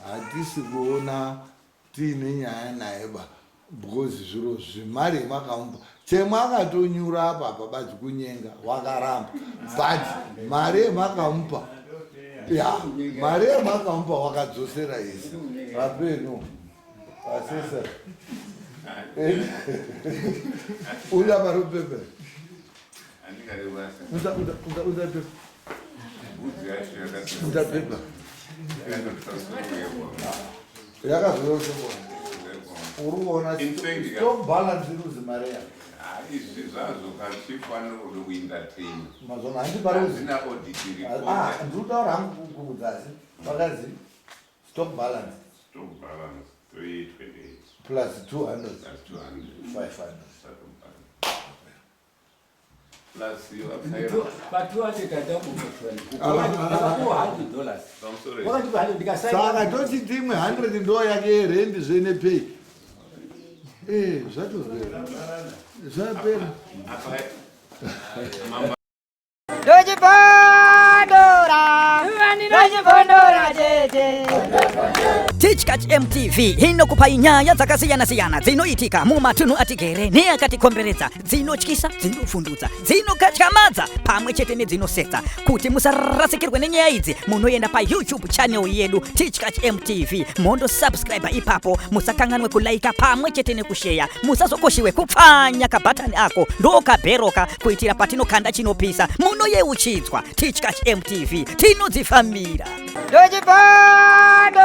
Speaker 1: hatisi kuona tiine nyaya naye ba, because zviro zvemari yemakamupa, chemwakatonyura apa pabadzi kunyenga wakaramba, but mari yemakamupa, ya mari yemakamupa wakadzosera yese rapeno asesa uda mari upepe.
Speaker 7: Handingade basa.
Speaker 1: Uda pepa.
Speaker 7: Bhudzi yacho
Speaker 1: Uda pepa.
Speaker 7: Yakatotransferwa.
Speaker 1: Yakazoyoshokwa uri kuona.
Speaker 7: In fact,
Speaker 1: Stock balance iruzi mari yako.
Speaker 7: Izvi zvazvo kachifanira kuda kuentertain.
Speaker 1: Mazona handi paruzi.
Speaker 7: Hazvina audit report.
Speaker 1: Ah, ndiri kutaura hangu kudzasi pakazi stock balance.
Speaker 7: Stock balance 328.
Speaker 1: Plus 200.
Speaker 7: Plus 200.
Speaker 1: 500.
Speaker 7: Stock balance. Plus you
Speaker 3: Pa200 adaku $100.
Speaker 7: Pamusoro.
Speaker 3: Wakati 100 ndikasaina.
Speaker 1: Saka tochiti imwe 100 ndo yake yerendi zvenepay. Zvatopera, zvapera.
Speaker 7: Apa mamba.
Speaker 10: Ndochibondora, ndochibondora chete. Tichkach MTV inokupai nyaya dzakasiyana-siyana dzinoitika mumatunhu atigere neakatikomberedza, dzinotyisa, dzinovhundutsa, dzinokatyamadza pamwe chete nedzinosetsa. Kuti musarasikirwe nenyaya idzi, munoenda paYouTube channel yedu Tichkach MTV, mondosubscribe ipapo. Musakanganwe kulaika pamwe chete nekusheya. Musazokoshiwe kupfanya kabhatani ako ndokabheroka kuitira patinokanda chinopisa munoyeuchidzwa. Tichkach MTV, tinodzifambira.
Speaker 11: Ndochibva.